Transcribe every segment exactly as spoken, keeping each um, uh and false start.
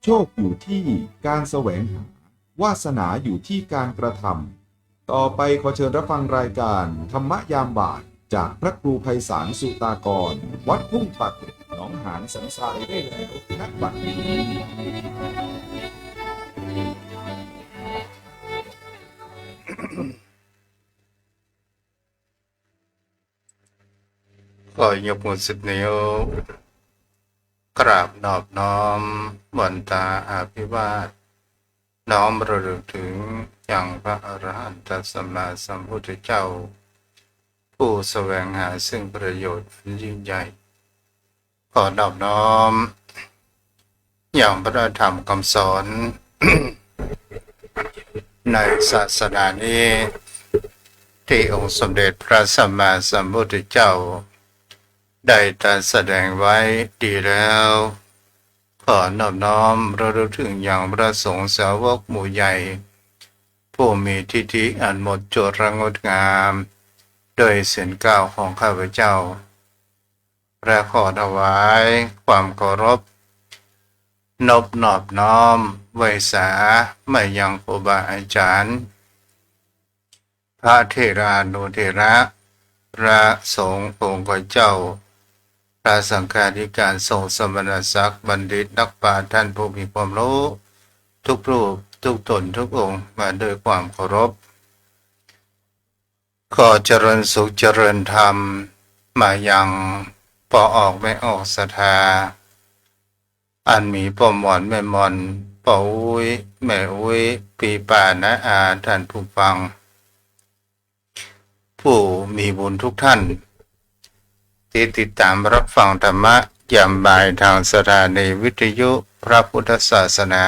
โชคอยู่ที่การแสวงหา วาสนาอยู่ที่การกระทำ ต่อไปขอเชิญรับฟังรายการธรรมะยามบ่าย จากพระครูไพศาลสุตากร วัดทุ่งปากเกร็ด หนองหานสันทรายได้แล้ว ณ บัดนี้ ขอยกมือสิบนิ้ว กราบนอบน้อมมนตาอาภิวาท น้อมระลึกถึงยังพระอรหันตสัมมาสัมพุทธเจ้า ผู้แสวงหาซึ่งประโยชน์อันยิ่งใหญ่ ขอนอบน้อมยังพระธรรมคำสอน ในศาสนานี้ ที่องค์สมเด็จพระสัมมาสัมพุทธเจ้า ได้ตรัสแสดงไว้ดีแล้ว ขอนอบน้อมระลึกถึงยังพระสงฆ์สาวกหมู่ใหญ่ ผู้มีทิฏฐิอันหมดจดและงดงาม โดยศีลเก้าของข้าพเจ้า และขอถวายความเคารพ นบนอบน้อมไหว้สามายังครูบาอาจารย์ พระเถรานุเถระ พระสงฆ์องค์เจ้า พระสังฆาธิการ ทรงสมณศักดิ์ บัณฑิตนักปราชญ์ ท่านผู้มีความรู้ ทุกรูป ทุกตน ทุกองค์ มาด้วยความเคารพ ขอเจริญสุขเจริญธรรม มายังป้อออกแม่ออกศรัทธา อันมีป้อหม่อนแม่หม่อน ป้ออุ๊ยแม่อุ๊ย ปี้ป้าน้าอา ท่านผู้ฟัง ผู้มีบุญทุกท่าน ที่ติดตามรับฟังธรรมะยามบ่ายทางสถานีวิทยุพระพุทธศาสนา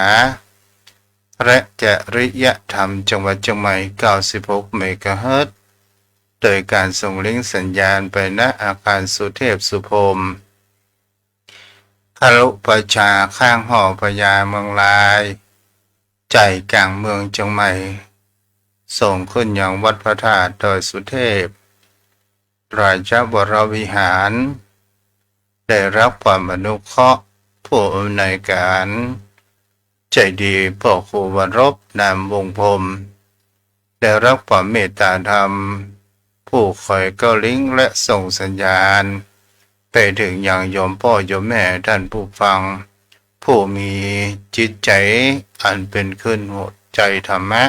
และจริยธรรมจังหวัดเชียงใหม่ เก้าสิบหกเมกะเฮิรตซ์ โดยการส่งลิงก์สัญญาณไปณอาคารสุเทพสุพรหม ครุประชา ข้างหอพญาเมืองลาย ใจกลางเมืองเชียงใหม่ ส่งขึ้นยังวัดพระธาตุดอยสุเทพ ราชวรวิหาร ได้รับความอนุเคราะห์ ผู้อำนวยการ ใจดีป้อครูวรบ นามวงศ์พรหม ได้รับความเมตตาธรรม ผู้คอยเก๊าลิงก์และส่งสัญญาณ ไปถึงยังโยมป้อโยมแม่ท่านผู้ฟัง ผู้มีจิตใจอันเป็นคลื่นหัวใจธรรมะ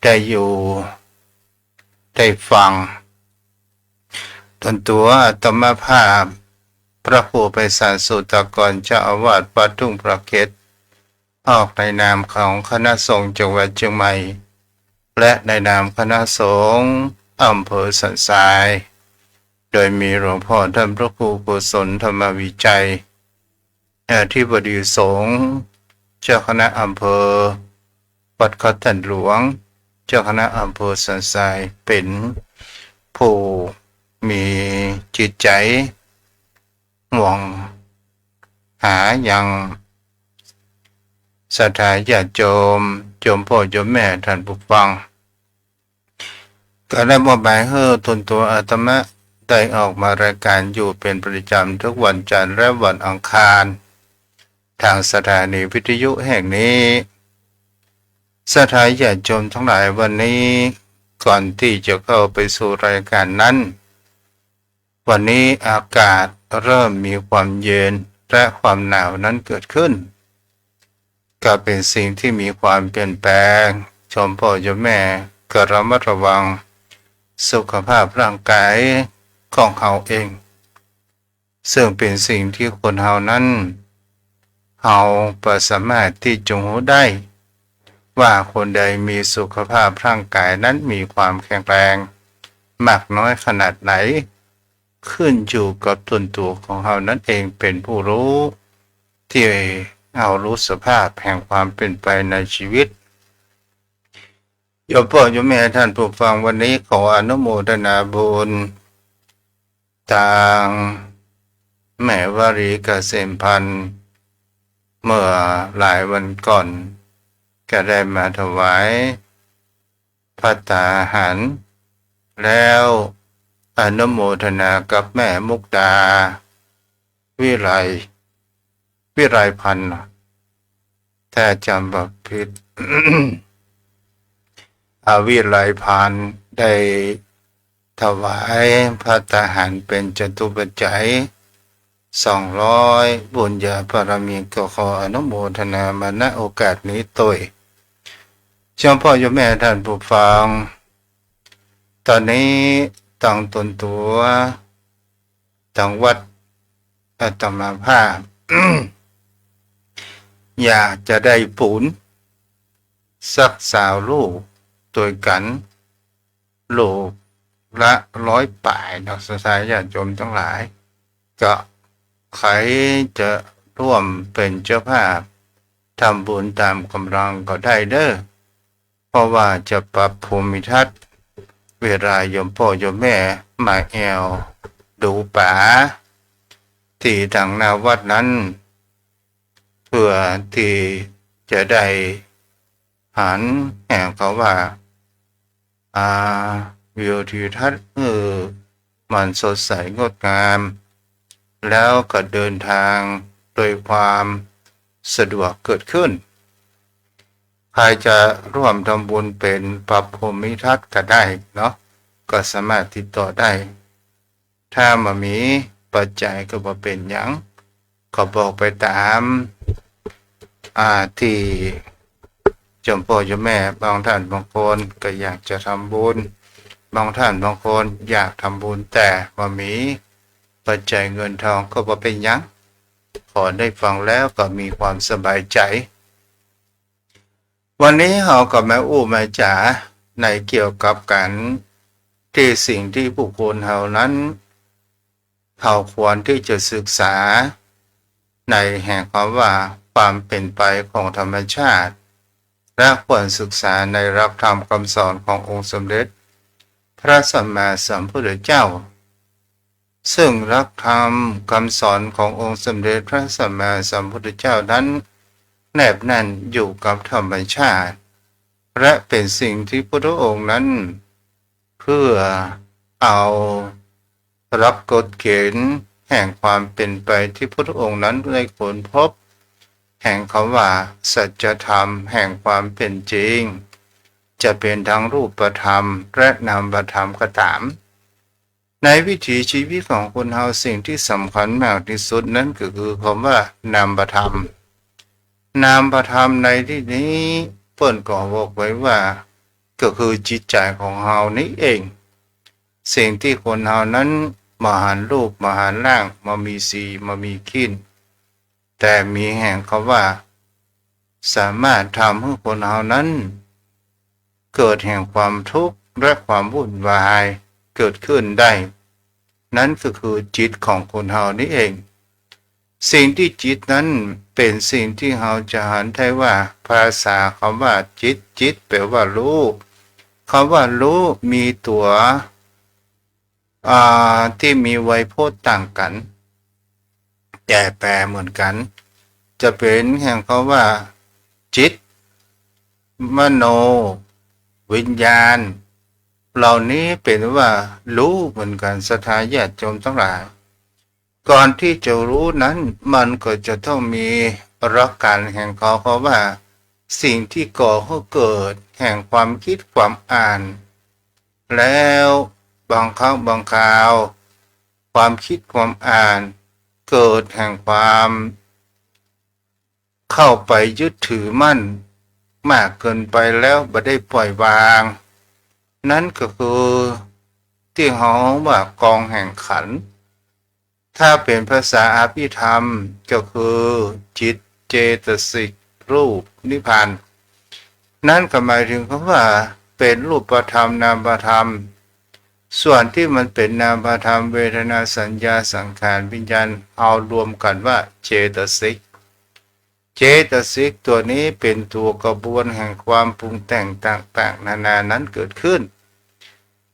ได้อยู่ได้ฟัง ตนตั๋วอาตมาภาพ พระครูไพศาล สุตตากร เจ้าอาวาสวัดทุ่งพระเกต ออกในนามของคณะสงฆ์จังหวัดเชียงใหม่ และในนามคณะสงฆ์อำเภอสันทราย โดยมีหลวงพ่อท่านพระครูโกศลธรรมวิชัย อธิบดีสงฆ์ เจ้าคณะอำเภอวัดเขาท่านหลวง เจ้าคณะอำเภอสันทราย เป็นผู้มีจิตใจ ห่วงหายังศรัทธาญาติโยม โยมป้อโยมแม่ท่านผู้ฟัง ก็ได้มอบหมายหื้อตนตั๋วอาตมาได้ออกมารายการอยู่เป็นประจำทุกวันจันทร์และวันอังคาร ทางสถานีวิทยุแห่งนี้ ศรัทธาญาติโยมทั้งหลาย วันนี้ก่อนที่จะเข้าไปสู่รายการนั้น วันนี้อากาศเริ่มมีความเย็นและความหนาวนั้นเกิดขึ้น ก็เป็นสิ่งที่มีความเปลี่ยนแปลง โยมป้อโยมแม่ก็ระมัดระวังสุขภาพร่างกายของเฮาเอง ซึ่งเป็นสิ่งที่คนเฮานั้น เฮาบ่สามารถที่จะฮู้ได้ ว่าคนใดมีสุขภาพร่างกายนั้นมีความแข็งแรงมากน้อยขนาดไหน ขึ้นอยู่กับตนตั๋วของเฮานั้นเองเป็นผู้ฮู้ ที่เฮาฮู้สภาพแห่งความเป็นไปในชีวิต โยมป้อโยมแม่ท่านผู้ฟัง วันนี้ขออนุโมทนาบุญ ตางแม่วลีเกษมพันธ์ เมื่อหลายวันก่อน ก็ได้มาถวายภัตตาหาร แล้วอนุโมทนากับแม่มุกดา วิไล วิไลพันธ์ ถ้าจำบ่ผิด อา วิไลพันธ์ ได้ถวายภัตตาหารเป็นจตุปัจจัยสองร้อย บุญญาบารมี ก็ขออนุโมทนามา ณ โอกาสนี้ตวย โยมป้อโยมแม่ท่านผู้ฟัง ตอนนี้ตางตนตั๋ว ตางวัดอาตมาภาพ อยากจะได้ปูน สักสาวลูกตวยกั๋น ลูกละร้อยป๋ายเนาะ ศรัทธาญาติโยมตังหลาย ก็ใผจะร่วมเป๋นเจ้าภาพทำบุญต๋ามก๋ำลังก็ได้เน่อ เพราะว่าจะปรับภูมิทัศน์ เวลาโยมป้อโยมแม่มาแอ่วดูป๋า ตี้ตางหน้าวัดนั้น เปื้อตี้จะได้หันแห่งเขาว่า อ่า วิวทิวทัศน์ เออ มันสดใสงดงาม แล้วก็เดินทางโดยความสะดวกเกิดขึ้น ใผจะร่วมทำบุญเป๋นปรับภูมิทัศน์ก็ได้เนาะ ก็สามารถติดต่อได้ ถ้าบ่มีปัจจัยก็บ่เป๋นหยัง ก็บอกไปต๋าม อ่า ตี้โยมป้อโยมแม่ บางท่านบางคนก็อยากจะทำบุญ บางท่านบางคนอยากทำบุญแต่บ่มีปัจจัยเงินทองก็บ่เป๋นหยัง ขอได้ฟังแล้วก็มีความสบายใจ๋ วันนี้เฮาก็มาอู้มาจ๋าในเกี่ยวกับก๋านตี้สิ่งตี้บุคคลเฮานั้น เฮาควรตี้จะศึกษาในแห่งความว่าความเป๋นไปของธรรมชาติ และควรศึกษาในหลักธรรมกำสอนขององค์สมเด็จพระสัมมาสัมพุทธเจ้า ซึ่งหลักธรรมกำสอนขององค์สมเด็จพระสัมมาสัมพุทธเจ้านั้นแนบแน่นอยู่กับธรรมชาติ และเป๋นสิ่งตี้พุทธองค์นั้น เปื้อเอาหลักกฎเก๋ณฑ์แห่งความเป๋นไปตี้พุทธองค์นั้นได้ค้นพบ แห่งคำว่าสัจธรรมแห่งความเป๋นจริง จะเป๋นทั้งรูปธรรมและนามธรรมก็ต๋าม ในวิถีชีวิตของคนเฮาสิ่งตี้สำคัญมากตี้สุดนั้นก็คือคำว่านามธรรม นามธรรมในตี้นี้เปิ้นก็บอกไว้ว่า ก็คือจิตใจ๋ของเฮานี้เอง สิ่งตี้คนเฮานั้นบ่หันรูป บ่หันร่าง บ่มีสี บ่มีกลิ่น แต่มีแห่งคำว่า สามารถทำหื้อคนเฮานั้น เกิดแห่งความทุกข์และความวุ่นวายเกิดขึ้นได้ นั้นก็คือจิตของคนเฮานี้เอง สิ่งตี้จิตนั้นเป๋นสิ่งตี้เฮาจะหันได้ว่า ภาษาคำว่าจิต จิตแปลว่าฮู้ คำว่าฮู้มีตั๋ว อ่า ตี้มีไวยพจน์ต่างกั๋น แต่แปลเหมือนกั๋น จะเป๋นแห่งคำว่าจิต มโน วิญญาณ เหล่านี้เป๋นว่าฮู้เหมือนกั๋น ศรัทธาญาติโยมตังหลาย ก่อนตี้จะฮู้นั้น มันก็จะต้องมีหลักก๋านแห่งเขา เพราะว่าสิ่งตี้ก่อหื้อเกิดแห่งความกึ๊ดความอ่าน แล้วบางครั้งบางคราว ความกึ๊ดความอ่านเกิดแห่งความเข้าไปยึดถือมั่นมากเกินไปแล้วบ่ได้ปล่อยวาง นั้นก็คือตี้เฮาว่ากองแห่งขันธ์ ถ้าเป๋นภาษาอภิธรรมก็คือจิตเจตสิกรูปนิพพาน นั้นก็หมายเถิงคำว่าเป๋นรูปธรรมนามธรรม ส่วนตี้มันเป๋นนามธรรม เวทนา สัญญา สังขาร วิญญาณ เอารวมกั๋นว่าเจตสิก เจตสิกตั๋วนี้เป๋นตั๋วกระบวนแห่งความปรุงแต่งต่างๆ นานานั้นเกิดขึ้น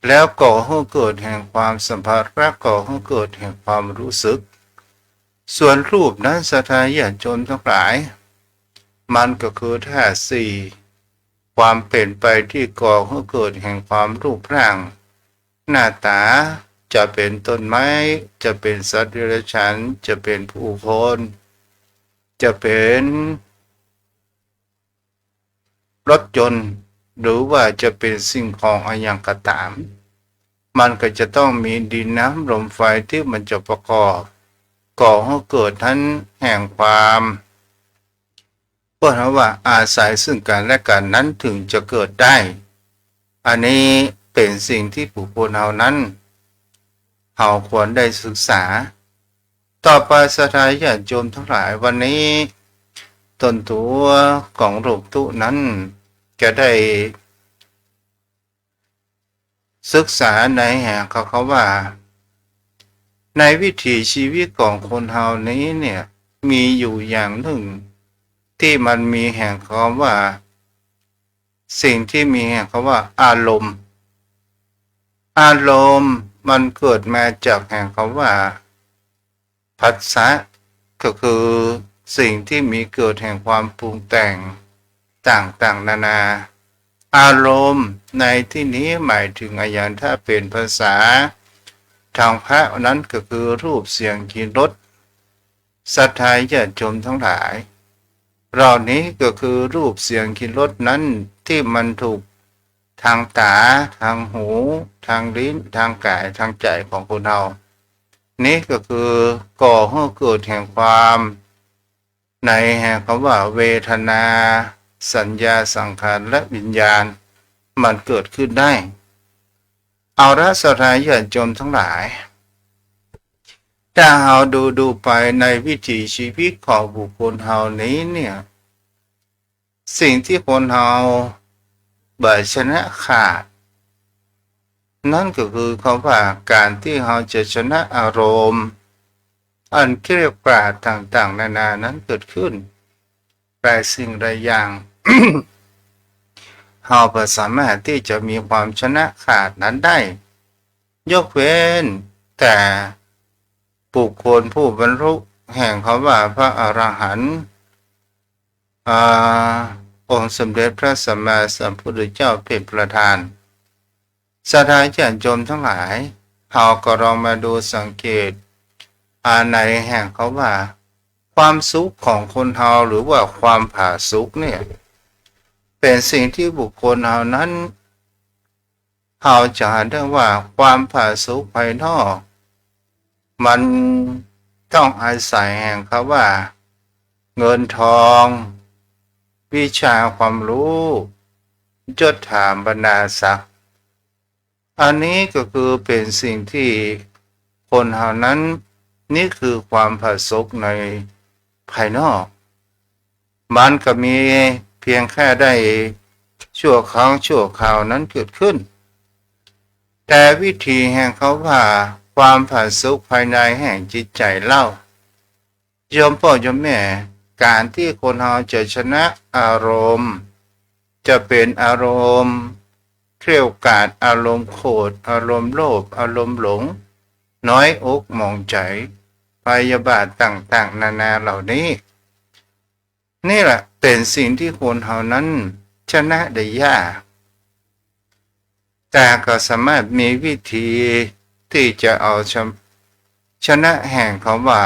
แล้วก่อหื้อเกิดแห่งความสัมผัส และก่อหื้อเกิดแห่งความรู้สึก ส่วนรูปนั้น ศรัทธาญาติโยมตังหลาย มันก็คือธาตุสี่ ความเป๋นไปตี้ก่อหื้อเกิดแห่งความรูปร่าง หน้าต๋า จะเป๋นต้นไม้ จะเป๋นสัตว์เดรัจฉาน จะเป๋นผู้คน จะเป๋นรถยนต์ หรือว่าจะเป๋นสิ่งของอะหยังก็ต๋าม มันก็จะต้องมีดินน้ำลมไฟตี้มันจะประกอบ ก่อหื้อเกิดนั้นแห่งความ เปิ้นว่าอาศัยซึ่งกั๋นและกั๋นนั้นเถิงจะเกิดได้ อันนี้เป๋นสิ่งตี้บุคคลเฮานั้น เฮาควรได้ศึกษา ต่อไปศรัทธาญาติโยมตังหลาย วันนี้ต้นตั๋วของรูปตุ๊นั้น จะได้ศึกษาในแห่งเขา เขาว่า ในวิถีชีวิตของคนเฮานี้เนี่ย มีอยู่อย่างนึ่ง ตี้มันมีแห่งเขาว่า สิ่งตี้มีแห่งเขาว่าอารมณ์ อารมณ์มันเกิดมาจากแห่งเขาว่า ผัสสะ ก็คือสิ่งตี้มีเกิดแห่งความปรุงแต่งต่างๆ นานา อารมณ์ในตี้นี้หมายเถิงอะหยัง ถ้าเป๋นภาษาตางพระนั้นก็คือรูป เสียง กลิ่น รส ศรัทธาญาติโยมตังหลาย เหล่านี้ก็คือรูป เสียง กลิ่น รส นั้นตี้มันถูกตางต๋า ตางหู ตางลิ้น ตางก๋าย ตางใจ๋ของคนเฮา นี้ก็คือก่อหื้อเกิดแห่งความ ในแห่งคำว่าเวทนา สัญญา สังขาร และวิญญาณ มันเกิดขึ้นได้ เอาละศรัทธาญาติโยมตังหลาย ถ้าเฮาดูๆ ไปในวิถีชีวิตของบุคคลเฮานี้เนี่ย สิ่งตี้คนเฮาบ่ชนะขาด นั้นก็คือคำว่าก๋านตี้เฮาจะชนะอารมณ์ อันเกลี้ยวกล่อมต่างๆ นานานั้นเกิดขึ้น หลายสิ่งหลายอย่าง เฮาบ่สามารถตี้จะมีความชนะขาดนั้นได้ ยกเว้นแต่บุคคลผู้บรรลุแห่งคำว่าพระอรหันต์ อ่า องค์สมเด็จพระสัมมาสัมพุทธเจ้าเป๋นประธาน ศรัทธาญาติโยมตังหลาย เฮาก็ลองมาดูสังเกต อ่า ในแห่งเขาว่า ความสุขของคนเฮาหรือว่าความผาสุกเนี่ย เป๋นสิ่งตี้บุคคลเฮานั้น เฮาจะหันได้ว่าความผาสุกภายนอก มันต้องอาศัยแห่งเขาว่า เงินทอง วิชาความรู้ ยศถาบรรดาศักดิ์ อันนี้ก็คือเป๋นสิ่งตี้คนเฮานั้น นี่คือความผาสุกในภายนอก มันก็มีเพียงแค่ได้ชั่วครั้งชั่วคราวนั้นเกิดขึ้น แต่วิถีแห่งเขาว่าความผาสุกภายในแห่งจิตใจ๋เล่า โยมป้อโยมแม่ ก๋านตี้คนเฮาจะชนะอารมณ์ จะเป๋นอารมณ์เกลี้ยวกล่อม อารมณ์โขด อารมณ์โลภ อารมณ์หลง น้อยอกหมองใจ๋ พยาบาทต่างๆ นานาเหล่านี้ นี่แหละเป๋นสิ่งตี้คนเฮานั้นชนะได้ยาก แต่ก็สามารถมีวิธีตี้จะเอาชะ- ชนะแห่งเขาว่า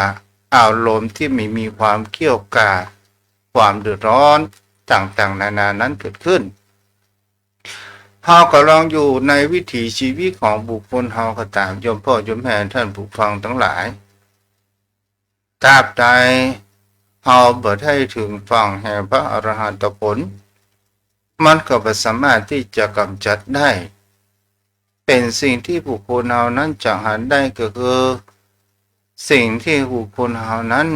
อารมณ์ตี้มันมีความเกลี้ยวกล่อม ความเดือดร้อนต่างๆ นานานั้นเกิดขึ้น เฮาก็ลองอยู่ในวิถีชีวิตของบุคคลเฮาก็ต๋าม โยมป้อโยมแม่ท่านผู้ฟังตังหลาย ตราบใดเฮาบ่ได้เถิงฝั่งแห่งพระอรหันตผล มันก็บ่สามารถตี้จะก๋ำจัดได้ เป๋นสิ่งตี้บุคคลเฮานั้นจะหันได้ก็คือ สิ่งตี้บุคคลเฮานั้น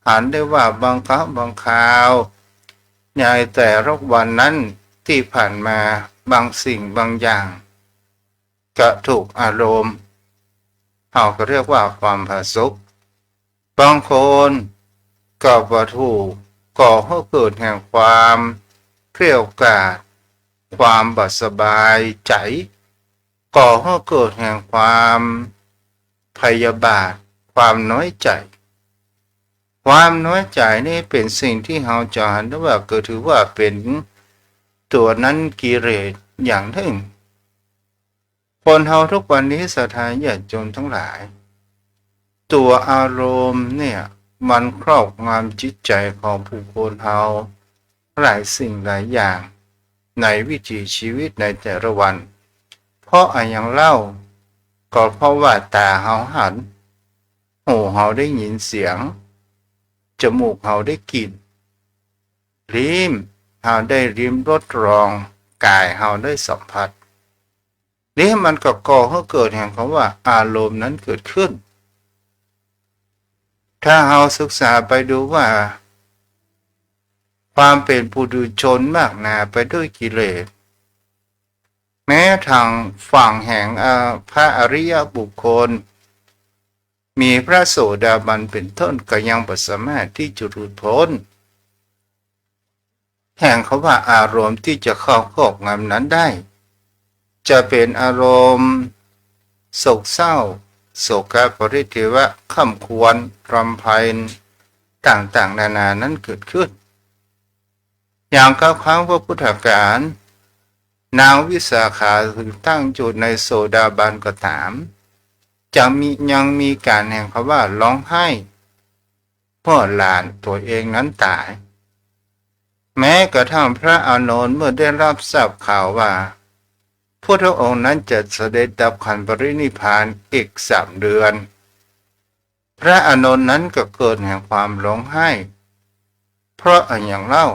หันได้ว่าบางครั้งบางคราว ในแต่ละวันนั้นตี้ผ่านมา บางสิ่งบางอย่าง ก็ถูกอารมณ์ เฮาก็เรียกว่าความผาสุก บางคนก็บ่ถูก ก่อหื้อเกิดแห่งความเกลี้ยวกล่อม ความบ่สบายใจ๋ ก่อหื้อเกิดแห่งความพยาบาท ความน้อยใจ๋ ความน้อยใจ๋นี่เป๋นสิ่งตี้เฮาจะหันได้ว่าก็ถือว่าเป๋นตั๋วนั้นกิเลสอย่างนึ่ง คนเฮาทุกวันนี้ศรัทธาญาติโยมตังหลาย ตั๋วอารมณ์เนี่ยมันครอบงำจิตใจ๋ของบุคคลเฮาหลายสิ่งหลายอย่างในวิถีชีวิตในแต่ละวัน เพราะอะหยังเล่า ก็เพราะว่าต๋าเฮาหัน หูเฮาได้ยินเสียง จมูกเฮาได้กลิ่น ลิ้นเฮาได้ลิ้มรสลอง ก๋ายเฮาได้สัมผัส นี่มันก็ก่อหื้อเกิดแห่งคำว่าอารมณ์นั้นเกิดขึ้น ถ้าเฮาศึกษาไปดูว่า ความเป๋นปุถุชนมากหนาไปด้วยกิเลส แม้ตางฝั่งแห่ง อ่า พระอริยบุคคล มีพระโสดาบันเป๋นต้น ก็ยังบ่สามารถตี้จะหลุดป๊น แห่งคำว่าอารมณ์ตี้จะเข้าครอบงำนั้นได้ จะเป๋นอารมณ์โศกเศร้า โศกปริเทวะ คร่ำครวญรำไพต่างๆ นานานั้นเกิดขึ้น อย่างครั้งพุทธกาล นางวิสาขาเถิงตั้งอยู่ในโสดาบันก็ต๋าม จะมี ยังมีก๋านแห่งคำว่าฮ้องไห้ เมื่อหลานตั๋วเองนั้นต๋าย แม้กระทั่งพระอานนท์เมื่อได้รับทราบข่าวว่า พุทธองค์นั้นจะเสด็จดับขันธปรินิพพานอีกสามเดือน พระอานนท์นั้นก็เกิดแห่งความฮ้องไห้ เพราะอะหยังเล่า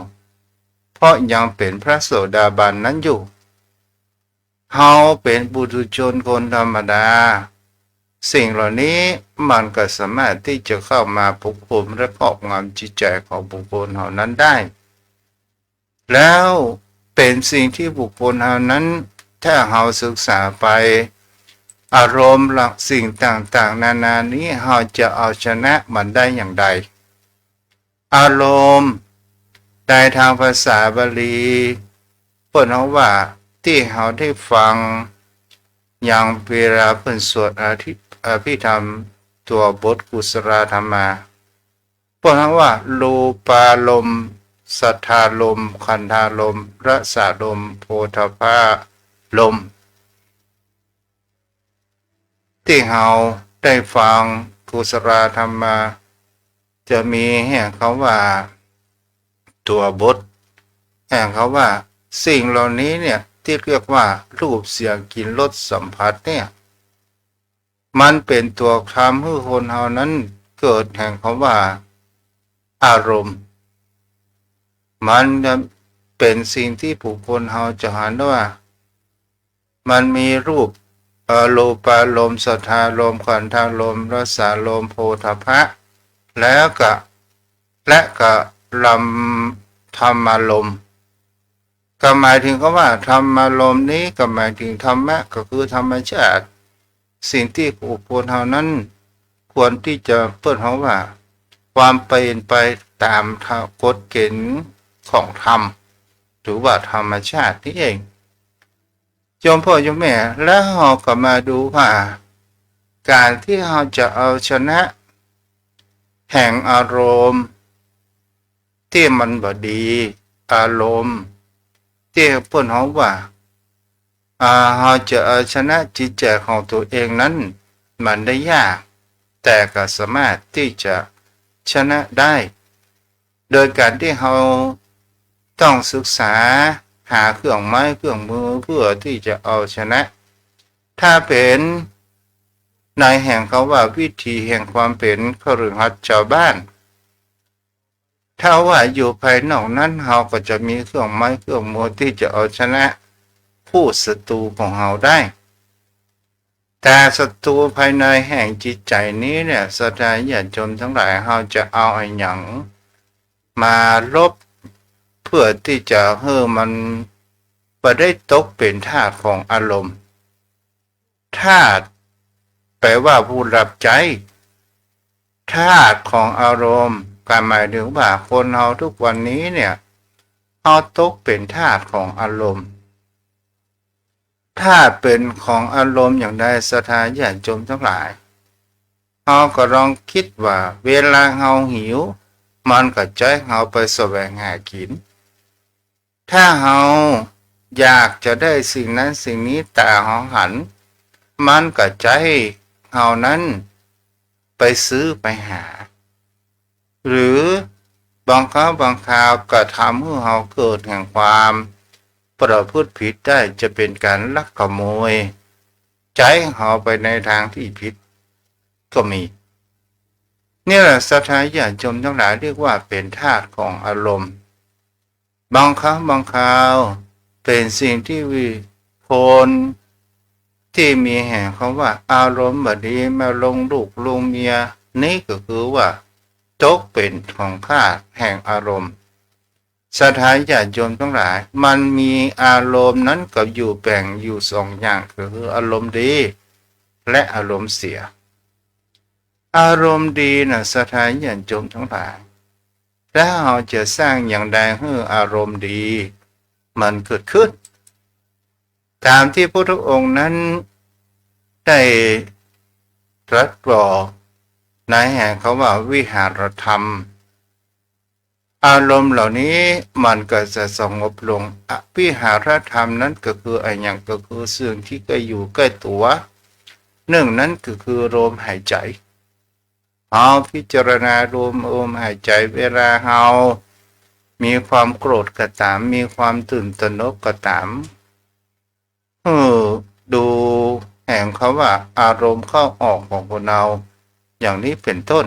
เพราะยังเป๋นพระโสดาบันนั้นอยู่ เฮาเป๋นปุถุชนคนธรรมดา สิ่งเหล่านี้มันก็สามารถตี้จะเข้ามาปกคลุมและครอบงำจิตใจ๋ของบุคคลเหล่านั้นได้ แล้วเป๋นสิ่งที่บุคคลเหล่านั้น ถ้าเฮาศึกษาไป อารมณ์ละสิ่งต่างๆ นานานี้ เฮาจะเอาชนะมันได้อย่างใด อารมณ์ ในตางภาษาบาลี เปิ้นฮ้องว่า ตี้เฮาได้ฟัง อย่างเวลาเปิ้นสวดอภิ อภิธรรมตั๋วบทกุศลธรรมา เปิ้นฮ้องว่า รูปารมณ์ สัทธารมณ์ คันธารมณ์ รสารมณ์ โผฏฐัพพารมณ์ ตี้เฮาได้ฟังกุศลธรรมา จะมีแห่งคำว่า ตั๋วบท แห่งคำว่า สิ่งเหล่านี้เนี่ย ตี้เรียกว่า รูป เสียง กลิ่น รส สัมผัสเนี่ย มันเป๋นตั๋วทำหื้อคนเฮานั้นเกิดแห่งคำว่า อารมณ์ มันจะเป๋นสิ่งที่บุคคลเฮาจะหันว่า มันมีรูป เอ่อ รูปารมณ์ สัทธารมณ์ คันธารมณ์ รสารมณ์ โผฏฐัพพะ แล้วก็ และก็รำ ธรรมารมณ์ ก็หมายเถิงคำว่าธรรมารมณ์นี้ ก็หมายเถิงธรรมะ ก็คือธรรมชาติ สิ่งตี้บุคคลเฮานั้นควรตี้จะเปิ้นฮ้องว่า ความเป๋นไปต๋ามกฎเก๋ณฑ์ของธรรม หรือว่าธรรมชาตินี้เอง โยมพ่อโยมแม่ แล้วเฮาก็มาดูว่า ก๋านตี้เฮาจะเอาชนะ แห่งอารมณ์ ตี้มันบ่ดี อารมณ์ ตี้เปิ้นฮ้องว่า อ่า เฮาจะเอาชนะจิตใจ๋ของตั๋วเองนั้น มันได้ยาก แต่ก็สามารถตี้จะชนะได้ โดยก๋านตี้เฮาต้องศึกษาหาเครื่องไม้เครื่องมือเพื่อตี้จะเอาชนะ ถ้าเป๋นในแห่งคำว่าวิถีแห่งความเป๋นคฤหัสถ์ชาวบ้าน ถ้าว่าอยู่ภายนอกนั้น เฮาก็จะมีเครื่องไม้เครื่องมือตี้จะเอาชนะคู่ศัตรูของเฮาได้ แต่ศัตรูภายในแห่งจิตใจ๋นี้เนี่ย ศรัทธาญาติโยมตังหลาย เฮาจะเอาอะหยังมารบ เพื่อตี้จะหื้อมันบ่ได้ตกเป๋นทาสของอารมณ์ ทาส แปลว่าผู้รับใจ๊ ทาสของอารมณ์ ก็หมายเถิงว่าคนเฮาทุกวันนี้เนี่ย เฮาตกเป๋นทาสของอารมณ์ ทาสเป๋นของอารมณ์อย่างใด ศรัทธาญาติโยมตังหลาย เฮาก็ลองกึ๊ดว่า เวลาเฮาหิว มันก็ใจ๊เฮาไปแสวงหากิ๋น ถ้าเฮาอยากจะได้สิ่งนั้นสิ่งนี้ ต๋าเฮาหัน มันก็ใจ๊เฮานั้นไปซื้อไปหา หรือบางครั้งบางคราวก็ทำหื้อเฮาเกิดแห่งความประพฤติผิดได้ จะเป๋นก๋านลักขโมย ใจ๊เฮาไปในตางตี้ผิดก็มี นี่แหละศรัทธาญาติโยมตังหลาย เรียกว่าเป๋นทาสของอารมณ์ บางครั้งบางคราวเป๋นสิ่งตี้คนตี้มีแห่งคำว่าอารมณ์บ่ดีมาลงลูกลงเมีย นี่ก็คือว่าตกเป๋นของทาสแห่งอารมณ์ ศรัทธาญาติโยมตังหลาย มันมีอารมณ์นั้นก็อยู่แบ่งอยู่สองอย่าง ก็คืออารมณ์ดีและอารมณ์เสีย อารมณ์ดีน่ะ ศรัทธาญาติโยมตังหลาย ถ้าเฮาจะสร้างอย่างใดหื้ออารมณ์ดีมันเกิดขึ้น ต๋ามตี้พระพุทธองค์นั้นได้ตรัสบอกในแห่งคำว่าวิหารธรรม อารมณ์เหล่านี้มันก็จะสงบลง อ วิหารธรรมนั้นก็คืออะหยัง ก็คือสิ่งตี้ใก้อยู่ใก้ตั๋ว นึ่งนั้นก็คือลมหายใจ๋ เฮาพิจารณาลม ลมหายใจ๋ เวลาเฮามีความโกรธก็ต๋าม มีความตื่นตระหนกก็ต๋าม หื้อดูแห่งคำว่าอารมณ์เข้าออกของคนเฮา อย่างนี้เป๋นต้น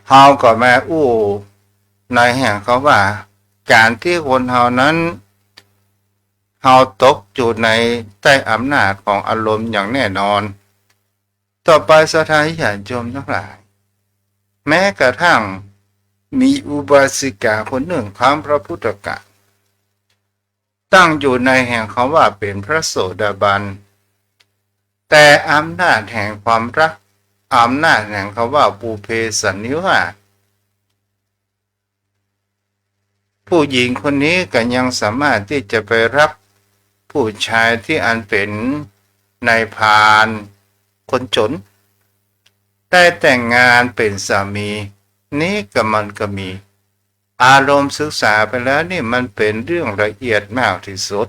เฮาก็มาอู้ในแห่งคำว่าก๋านตี้คนเฮานั้น เฮาตกอยู่ในใต้อำนาจของอารมณ์อย่างแน่นอน ต่อไปศรัทธาญาติโยมตังหลาย แม้กระทั่งมีอุบาสิกาคนนึ่งครั้งพุทธกาล ตั้งอยู่ในแห่งคำว่าเป๋นพระโสดาบัน แต่อำนาจแห่งความรัก อำนาจแห่งคำว่าปุพเพสันนิวาส ผู้หญิงคนนี้ก็ยังสามารถตี้จะไปฮักผู้ชายตี้อันเป๋นนายพาลคนจ๋น ได้แต่งงานเป๋นสามี นี้ก็มันก็มี อารมณ์ศึกษาไปแล้วนี่มันเป๋นเรื่องละเอียดมากตี้สุด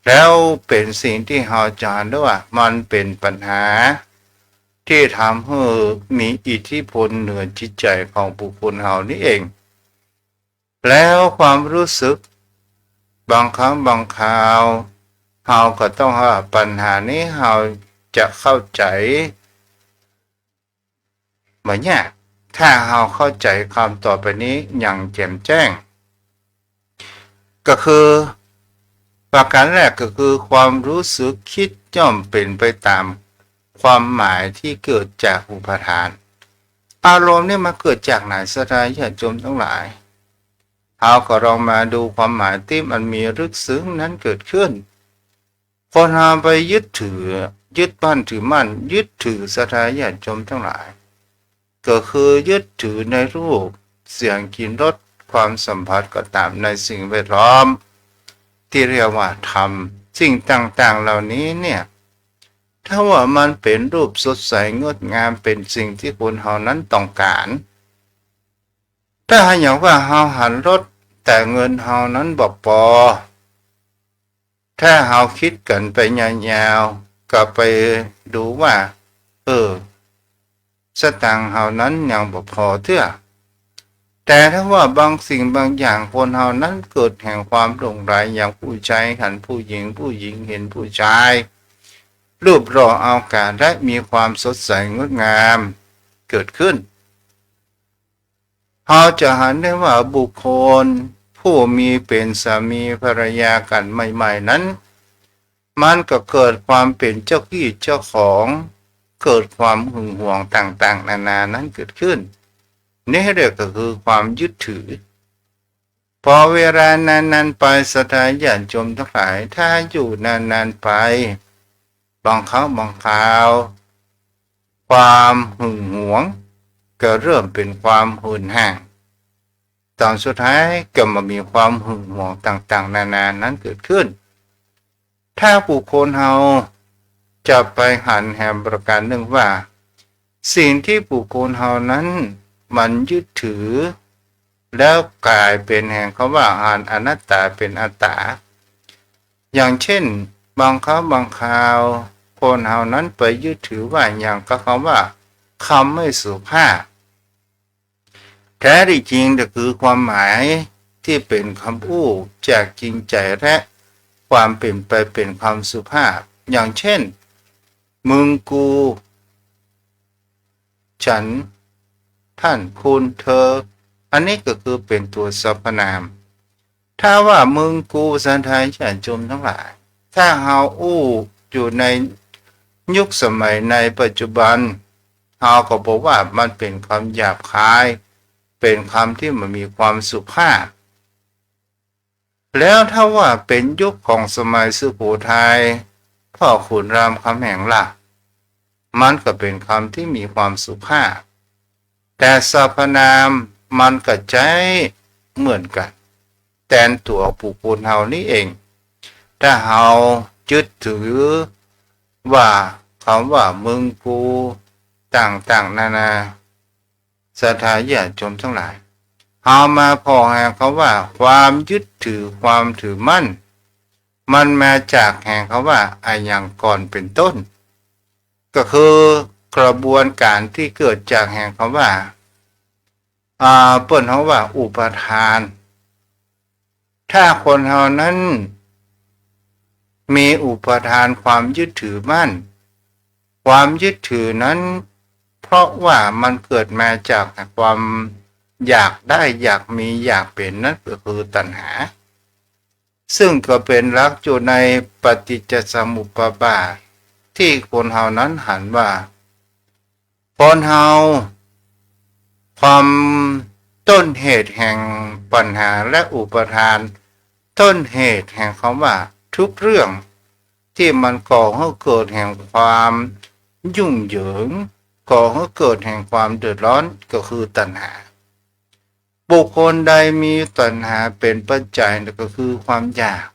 แล้วเป๋นสิ่งตี้เฮาจะหันได้ว่ามันเป๋นปัญหาตี้ทำหื้อมีอิทธิพลเหนือจิตใจ๋ของบุคคลเฮานี้เอง แล้วความรู้สึกบางครั้งบางคราว เฮาก็ต้องว่าปัญหานี้เฮาจะเข้าใจ๋บ่ยาก ถ้าเฮาเข้าใจ๋กำต่อไปนี้อย่างแจ่มแจ้ง ก็คือประก๋านแรกก็คือความรู้สึกคิดย่อมเป๋นไปต๋ามความหมายตี้เกิดจากอุปาทาน อารมณ์นี่มันเกิดจากไหน ศรัทธาญาติโยมตังหลาย เฮาก็ลองมาดูความหมายตี้มันมีลึกซึ้งนั้นเกิดขึ้น คนเฮาไปยึดถือ ยึดมั่นถือมั่น ยึดถือ ศรัทธาญาติโยมตังหลาย ก็คือยึดถือในรูป เสียง กลิ่น รส ความสัมผัสก็ต๋ามในสิ่งแวดล้อม ตี้เรียกว่าธรรม สิ่งต่างๆ เหล่านี้เนี่ย ถ้าว่ามันเป๋นรูปสดใสงดงาม เป๋นสิ่งตี้คนเฮานั้นต้องก๋าน ถ้าหากว่าเฮาหันรถ แต่เงินเฮานั้นบ่ปอ ถ้าเฮาคิดกั๋นไปยาวๆ ก็ไปดูว่า เออ สตางค์เฮานั้นยังบ่ปอเตื้อ แต่ถ้าว่าบางสิ่งบางอย่างคนเฮานั้นเกิดแห่งความหลงใหล อย่างผู้ชายหันผู้หญิง ผู้หญิงหันผู้ชาย รูปหล่อเอาก๋านและมีความสดใสงดงามเกิดขึ้น เฮาจะหันได้ว่าบุคคลผู้มีเป๋นสามีภรรยากั๋นใหม่ๆ นั้น มันก็เกิดความเป๋นเจ้ากี้เจ้าของ เกิดความหึงหวงต่างๆ นานานั้นเกิดขึ้น นี่เรียกก็คือความยึดถือ ปอเวลานานๆ ไป ศรัทธาญาติโยมตังหลาย ถ้าอยู่นานๆ ไป บางครั้งบางคราว ความหึงหวงก็เริ่มเป๋นความหื่นห่าง ต๋อนสุดท้ายก็มามีความหึงหวงต่างๆ นานานั้นเกิดขึ้น ถ้าบุคคลเฮาจะไปหันแหมประก๋านนึ่งว่า สิ่งตี้บุคคลเฮานั้นมันยึดถือ แล้วก๋ายเป๋นแห่งคำว่าหันอนัตตาเป๋นอัตตา อย่างเช่น บางครั้งบางคราว คนเฮานั้นไปยึดถือว่าอย่างกับคำว่า คำไม่สุภาพ แท้ตี้จริงก็คือความหมายตี้เป๋นกำอู้จากจริงใจ๋และความเป๋นไปเป๋นความสุภาพ อย่างเช่น มึง กู ฉัน ท่าน คุณ เธอ อันนี้ก็คือเป๋นตั๋วสรรพนาม ถ้าว่ามึง กู ศรัทธาญาติโยมตังหลาย ถ้าเฮาอู้อยู่ในยุคสมัยในปัจจุบัน เฮาก็บอกว่ามันเป๋นกำหยาบคาย เป๋นกำตี้บ่มีความสุภาพ แล้วถ้าว่าเป๋นยุคของสมัยสุโขทัย พ่อขุนรามคำแหงล่ะ มันก็เป๋นกำตี้มีความสุภาพ แต่สรรพนามมันก็ใจ๊เหมือนกั๋น แตนตั๋วบุคคลเฮานี้เอง ถ้าเฮายึดถือว่ากำว่ามึงกูต่างๆ นานา ศรัทธาญาติโยมตังหลาย เฮามาผ่อแห่งกำว่าความยึดถือความถือมั่น มันมาจากแห่งกำว่าอะหยังก่อนเป๋นต้น ก็คือกระบวนก๋านตี้เกิดจากแห่งกำว่า อ่า เปิ้นฮ้องว่าอุปาทาน ถ้าคนเฮานั้นมีอุปาทานความยึดถือมั่น ความยึดถือนั้น เพราะว่ามันเกิดมาจากความอยากได้ อยากมี อยากเป๋น นั้นก็คือตัณหา ซึ่งก็เป๋นหลักอยู่ในปฏิจจสมุปบาท ตี้คนเฮานั้นหันว่า คนเฮา ความต้นเหตุแห่งปัญหาและอุปาทาน ต้นเหตุแห่งกำว่าทุกเรื่อง ตี้มันก่อหื้อเกิดแห่งความยุ่งเหยิง ก่อหื้อเกิดแห่งความเดือดร้อน ก็คือตัณหา บุคคลใดมีตัณหาเป๋นปัจจัย ก็คือความอยาก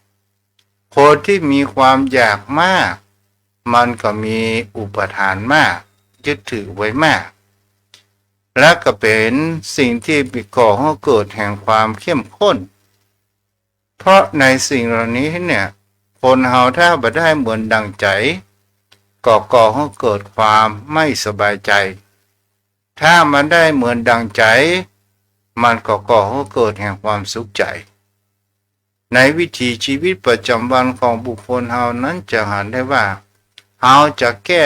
คนตี้มีความอยากมาก มันก็มีอุปาทานมาก ยึดถือไว้มาก และก็เป๋นสิ่งตี้ก่อหื้อเกิดแห่งความเข้มข้น เพราะในสิ่งเหล่านี้เนี่ย คนเฮาถ้าบ่ได้เหมือนดังใจ๋ ก็ก่อหื้อเกิดความไม่สบายใจ๋ ถ้ามันได้เหมือนดังใจ๋ มันก็ก่อหื้อเกิดแห่งความสุขใจ๋ ในวิถีชีวิตประจ๋ำวันของบุคคลเฮานั้นจะหันได้ว่า เฮาจะแก้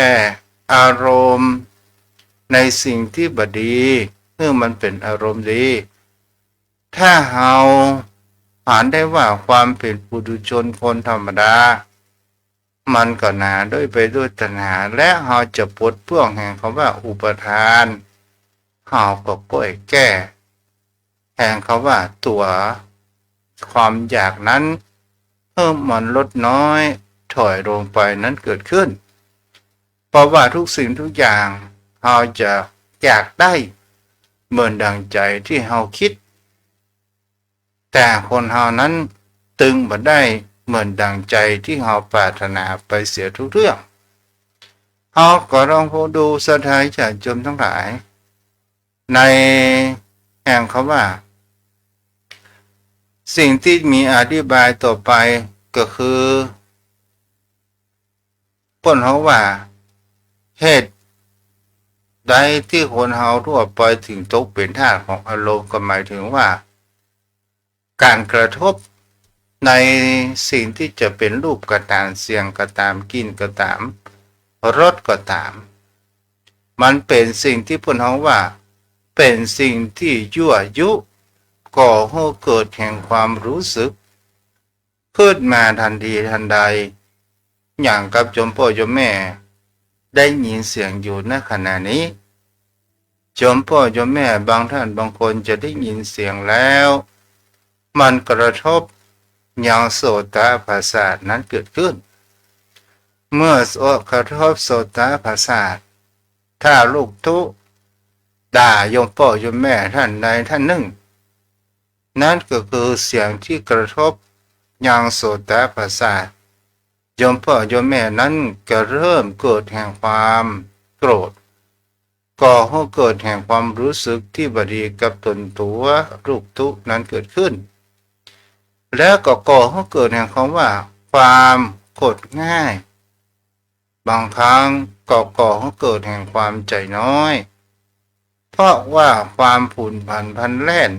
อารมณ์ในสิ่งตี้บ่ดี หื้อมันเป๋นอารมณ์ดี ถ้าเฮาหันได้ว่าความเป๋นปุถุชนคนธรรมดา มันก็หนาด้วยไปด้วยตัณหา และเฮาจะปลดเปลื้องแห่งกำว่าอุปาทาน เฮาก็ก้อยแก้แห่งกำว่าตั๋วความอยากนั้น หื้อมันลดน้อยถอยลงไปนั้นเกิดขึ้น เพราะว่าทุกสิ่งทุกอย่างเฮาจะอยากได้เหมือนดังใจ๋ตี้เฮาคิด แต่คนเฮานั้นตึงบ่ได้เหมือนดังใจ๋ตี้เฮาปรารถนาไปเสียทุกเรื่อง เฮาก็ลองดูศรัทธาญาติโยมตังหลาย ในแห่งกำว่า สิ่งตี้มีอธิบายต่อไปก็คือ เปิ้นฮ้องว่า เหตุใดตี้คนเฮาทั่วไปถึงตกเป๋นทาสของอารมณ์ ก็หมายถึงว่า ก๋านกระทบในสิ่งตี้จะเป๋นรูปก็ต๋าม เสียงก็ต๋าม กลิ่นก็ต๋าม รสก็ต๋าม มันเป๋นสิ่งตี้เปิ้นฮ้องว่า เป๋นสิ่งตี้ยั่วยุ ก่อหื้อเกิดแห่งความรู้สึก ขึ้นมาตันทีตันใด อย่างกับโยมป้อโยมแม่ได้ยินเสียงอยู่ในขณะนี้ โยมป้อโยมแม่บางต้านบางคนจะได้ยินเสียงแล้ว มันกระทบยังโสตประสาทนั้นเกิดขึ้น เมื่อโส- กระทบโสตประสาท ถ้าลูกตุ๊ด่าโยมป้อโยมแม่ต้านใดต้านนึ่ง นั้นก็คือเสียงตี้กระทบยังโสตประสาท โยมป้อโยมแม่นั้นก็เริ่มเกิดแห่งความโกรธ ก่อหื้อเกิดแห่งความรู้สึกตี้บ่ดีกับต๋นตั๋วลูกตุ๊นั้นเกิดขึ้น แล้วก็ก่อหื้อเกิดแห่งกำว่าความโกรธง่าย บางครั้งก็ก่อหื้อเกิดแห่งความใจ๋น้อย เพราะว่าความผุนผันพลันแล่น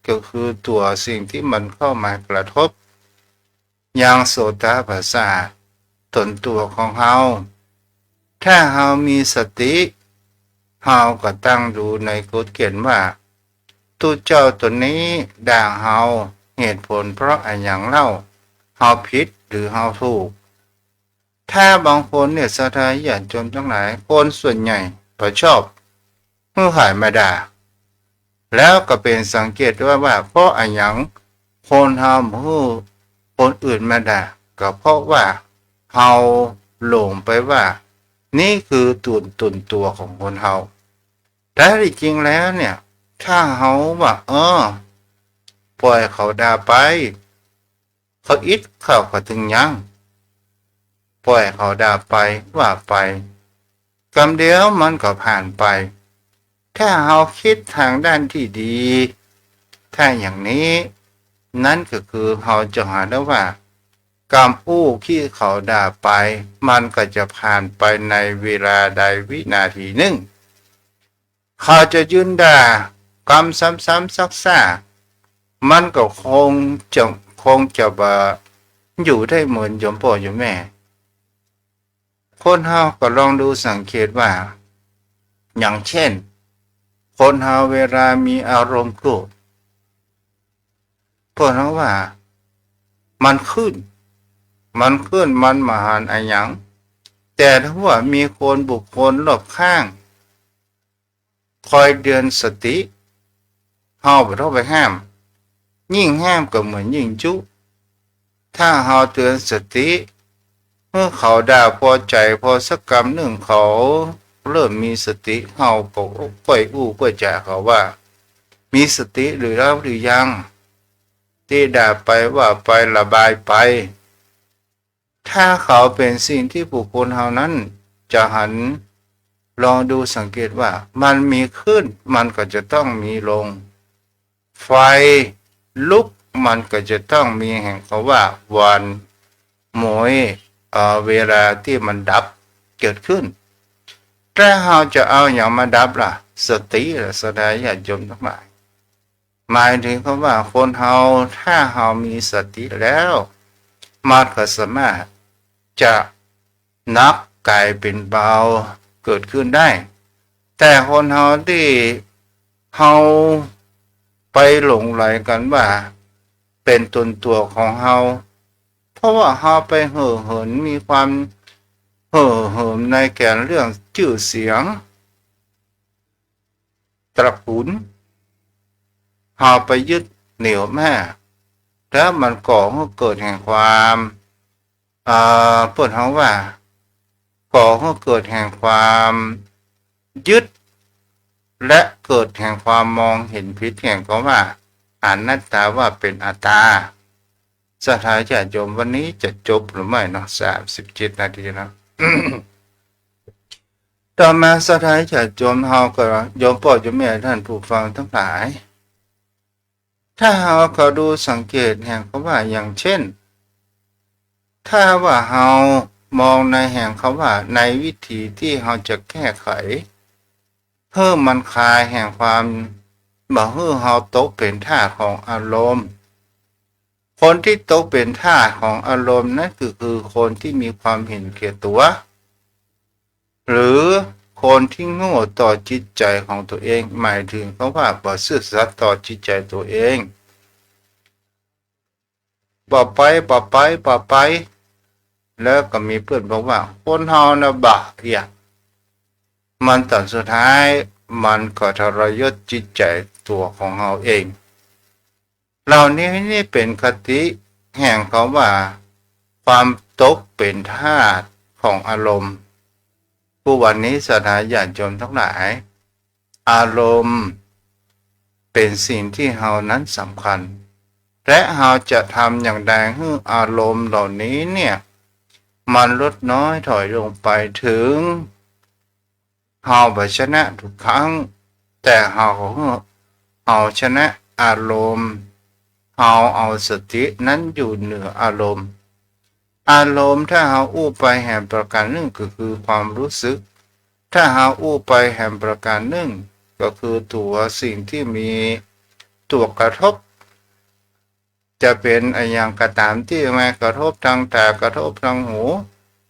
ก็คือตั๋วสิ่งตี้มันเข้ามากระทบ ยังโสตประสาทต๋นตั๋วของเฮา ถ้าเฮามีสติ เฮาก็ตั้งดูในกฎเก๋ณฑ์ว่า ตุ๊เจ้าต๋นนี้ด่าเฮา เหตุผลเพราะอะหยังเล่า เฮาผิดหรือเฮาถูก ถ้าบางคนเนี่ย ศรัทธาญาติโยมตังหลาย คนส่วนใหญ่บ่ชอบหื้อใผมาด่า แล้วก็เป๋นสังเกตได้ว่า ว่าเพราะอะหยังคนเฮาบ่หื้อ คนอื่นมาด่า ก็เพราะว่าเฮาหลงไปว่า นี่คือตั๋วต๋นตั๋วของคนเฮา แต่ที่จริงแล้วเนี่ย ถ้าเฮาว่า เออ ป่อยเขาด่าไป เขาอิดเข้าก็ตึงยั้ง ป่อยเขาด่าไป ว่าไป กำเดียวมันก็ผ่านไป ถ้าเฮาคิดทางด้านตี้ดี ถ้าอย่างนี้ นั้นก็คือเฮาจะหันได้ว่า กำอู้ตี้เขาด่าไป มันก็จะผ่านไปในเวลาใดวินาทีนึ่ง เขาจะยืนด่า กำซ้ำๆ ซากๆ มันก็คงจะ คงจะบ่อยู่ได้เหมือนโยมป้อโยมแม่ คนเฮาก็ลองดูสังเกตว่า อย่างเช่น คนเฮาเวลามีอารมณ์โกรธ เปิ้นเฮาว่า มันขึ้น มันขึ้น มันบ่หันอะหยัง แต่ถ้าว่ามีคนบุคคลรอบข้าง คอยเตือนสติ เฮาบ่ต้องไปห้าม ยิ่งห้ามก็เหมือนยิ่งจุ ถ้าเฮาเตือนสติ เมื่อเขาด่าพอใจ๋ พอสักกำนึ่งเขาเริ่มมีสติ เฮาก็ก้อยอู้ก้อยจ๋าเขาว่า มีสติหรือแล้วหรือยัง ตี้ด่าไปว่าไประบายไป ถ้าเขาเป๋นสิ่งตี้บุคคลเฮานั้นจะหัน ลองดูสังเกตว่า มันมีขึ้น มันก็จะต้องมีลง ไฟลุก มันก็จะต้องมีแห่งกำว่าหวั่นไหว เอ่อ เวลาตี้มันดับเกิดขึ้น แต่เฮาจะเอาหยังมาดับล่ะ สติล่ะ ศรัทธาญาติโยมตังหลาย หมายถึงกำว่าคนเฮา ถ้าเฮามีสติแล้ว มันก็สามารถจะหนักก๋ายเป๋นเบาเกิดขึ้นได้ แต่คนเฮาตี้เฮาไปหลงใหลกั๋นว่าเป๋นต๋นตั๋วของเฮา เพราะว่าเฮาไปเห่อเหิม มีความเห่อเหิมในก๋านเรื่องจื้อเสียง ตระกูล เฮาไปยึดเหนี่ยวมา แล้วมันก่อหื้อเกิดแห่งความ เอ่อ เปิ้นฮ้องว่า ก่อหื้อเกิดแห่งความยึด และเกิดแห่งความมองเห็นผิดแห่งกำว่าอนัตตาว่าเป๋นอัตตา ศรัทธาญาติโยม วันนี้จะจบหรือไม่เนาะ สามสิบเจ็ดนาทีเนาะ ต่อมาศรัทธาญาติโยมเฮาก็ โยมป้อโยมแม่ท่านผู้ฟังตังหลาย ถ้าเฮาก็ดูสังเกตแห่งกำว่า อย่างเช่น ถ้าว่าเฮามองในแห่งกำว่า ในวิธีตี้เฮาจะแก้ไข หื้อมันคลายแห่งความ บ่หื้อเฮาตกเป๋นทาสของอารมณ์ คนตี้ตกเป๋นทาสของอารมณ์นั้นก็คือคนตี้มีความเห็นแก่ตั๋ว หรือคนตี้โง่ต่อจิตใจ๋ของตั๋วเอง หมายถึงกำว่าบ่ซื่อสัตย์ต่อจิตใจ๋ตั๋วเอง บ่ไป บ่ไป บ่ไป แล้วก็มีเปิ้นบอกว่า คนเฮาน่ะบ่าเอี้ย มันต๋อนสุดท้าย มันก็ทรยศจิตใจ๋ตั๋วของเฮาเอง เหล่านี้นี่เป๋นคติแห่งกำว่า ความตกเป๋นทาสของอารมณ์ กู้วันนี้ศรัทธาญาติโยมตังหลาย อารมณ์เป๋นสิ่งตี้เฮานั้นสำคัญ และเฮาจะทำอย่างใดหื้ออารมณ์เหล่านี้เนี่ย มันลดน้อยถอยลงไป ถึงเฮาบ่ชนะทุกครั้ง แต่เฮาก็หื้อเฮาชนะอารมณ์ เฮาเอาสตินั้นอยู่เหนืออารมณ์ อารมณ์ถ้าเฮาอู้ไปแหมประก๋านนึ่งก็คือความรู้สึก ถ้าเฮาอู้ไปแหมประก๋านนึ่งก็คือตั๋วสิ่งตี้มีตั๋วกระทบ จะเป๋นอะหยังก็ต๋ามตี้มากระทบตางต๋า กระทบตางหู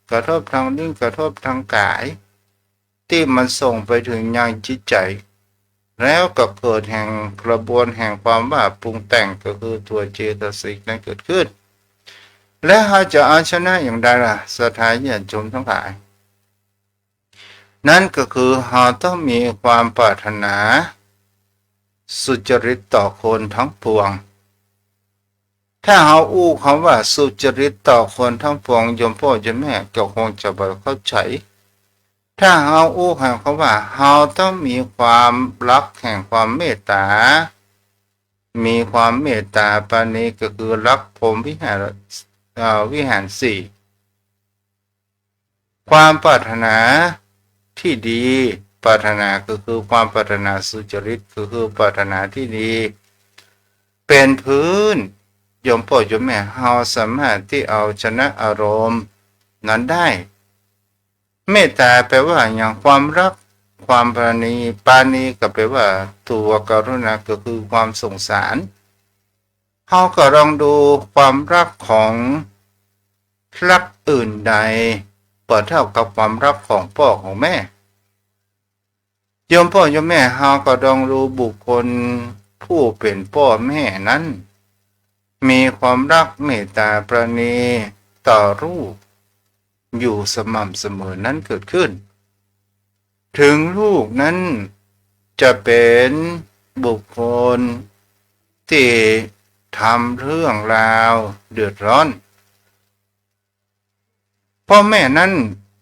กระทบตางลิ้น กระทบตางก๋าย ตี้มันส่งไปเถิงยังจิตใจ๋ แล้วก็เกิดแห่งกระบวนแห่งความว่าปรุงแต่ง ก็คือตั๋วเจตสิกนั้นเกิดขึ้น และเฮาจะเอาชนะอย่างใดล่ะ ศรัทธาญาติโยมตังหลาย นั้นก็คือเฮาต้องมีความปรารถนาสุจริตต่อคนตังปวง ถ้าเฮาอู้กำว่าสุจริตต่อคนตังปวง โยมป้อโยมแม่ก็คงจะบ่เข้าใจ๋ ถ้าเฮาอู้กำว่า เฮาต้องมีความฮักแห่งความเมตต๋า มีความเมตต๋าปราณี ก็คือฮักพรหมวิหาร เอ่อ วิหารสี่ ความปรารถนาตี้ดี ปรารถนาก็คือความปรารถนาสุจริต ก็คือปรารถนาตี้ดี เป๋นพื้น โยมป้อโยมแม่ เฮาสามารถตี้เอาชนะอารมณ์นั้นได้ เมตต๋าแปลว่าอะหยัง ความฮัก ความปราณี ปราณีก็แปลว่าตั๋วกรุณา ก็คือความสงสาร เฮาก็ลองดูความฮักของฮักอื่นใดบ่เต้ากับความฮักของป้อของแม่ โยมป้อโยมแม่ เฮาก็ลองดูบุคคลผู้เป๋นป้อแม่นั้น มีความฮักเมตต๋าปราณีต่อลูกอยู่สม่ำเสมอนั้นเกิดขึ้น เถิงลูกนั้นจะเป๋นบุคคลตี้ทำเรื่องราวเดือดร้อน ป้อแม่นั้น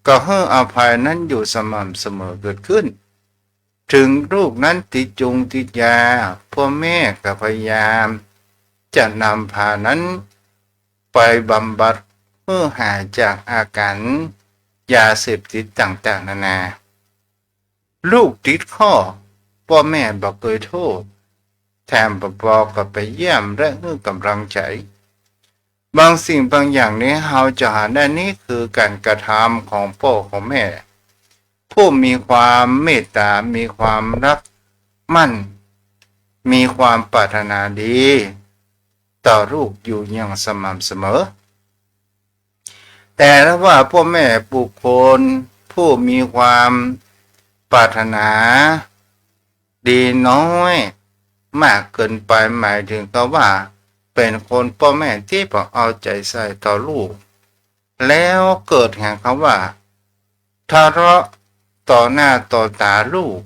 ก็หื้ออภัยนั้นอยู่สม่ำเสมอเกิดขึ้น เถิงลูกนั้นติดจุงติดยา ป้อแม่ก็พยายามจะนำพานั้นไปบำบัดหื้อหายจากอาก๋านยาเสพติดต่างๆ นานา ลูกติดข้อ ป้อแม่บ่เกยโต้ษ แถมปอปอก็ไปเยี่ยมและหื้อก๋ำลังใจ๋ บางสิ่งบางอย่างนี้เฮาจะหันได้ นี่คือก๋านกระทำของป้อของแม่ ผู้มีความเมตต๋า มีความฮักมั่น มีความปรารถนาดีต่อลูกอยู่อย่างสม่ำเสมอ แต่ถ้าว่าป้อแม่บุคคลผู้มีความปรารถนาดีน้อยมากเกินไป หมายเถิงกับว่าเป๋นคนป้อแม่ตี้บ่เอาใจ๋ใส่ต่อลูก แล้วเกิดแห่งกำว่าทะเลาะต่อหน้าต่อต๋าลูก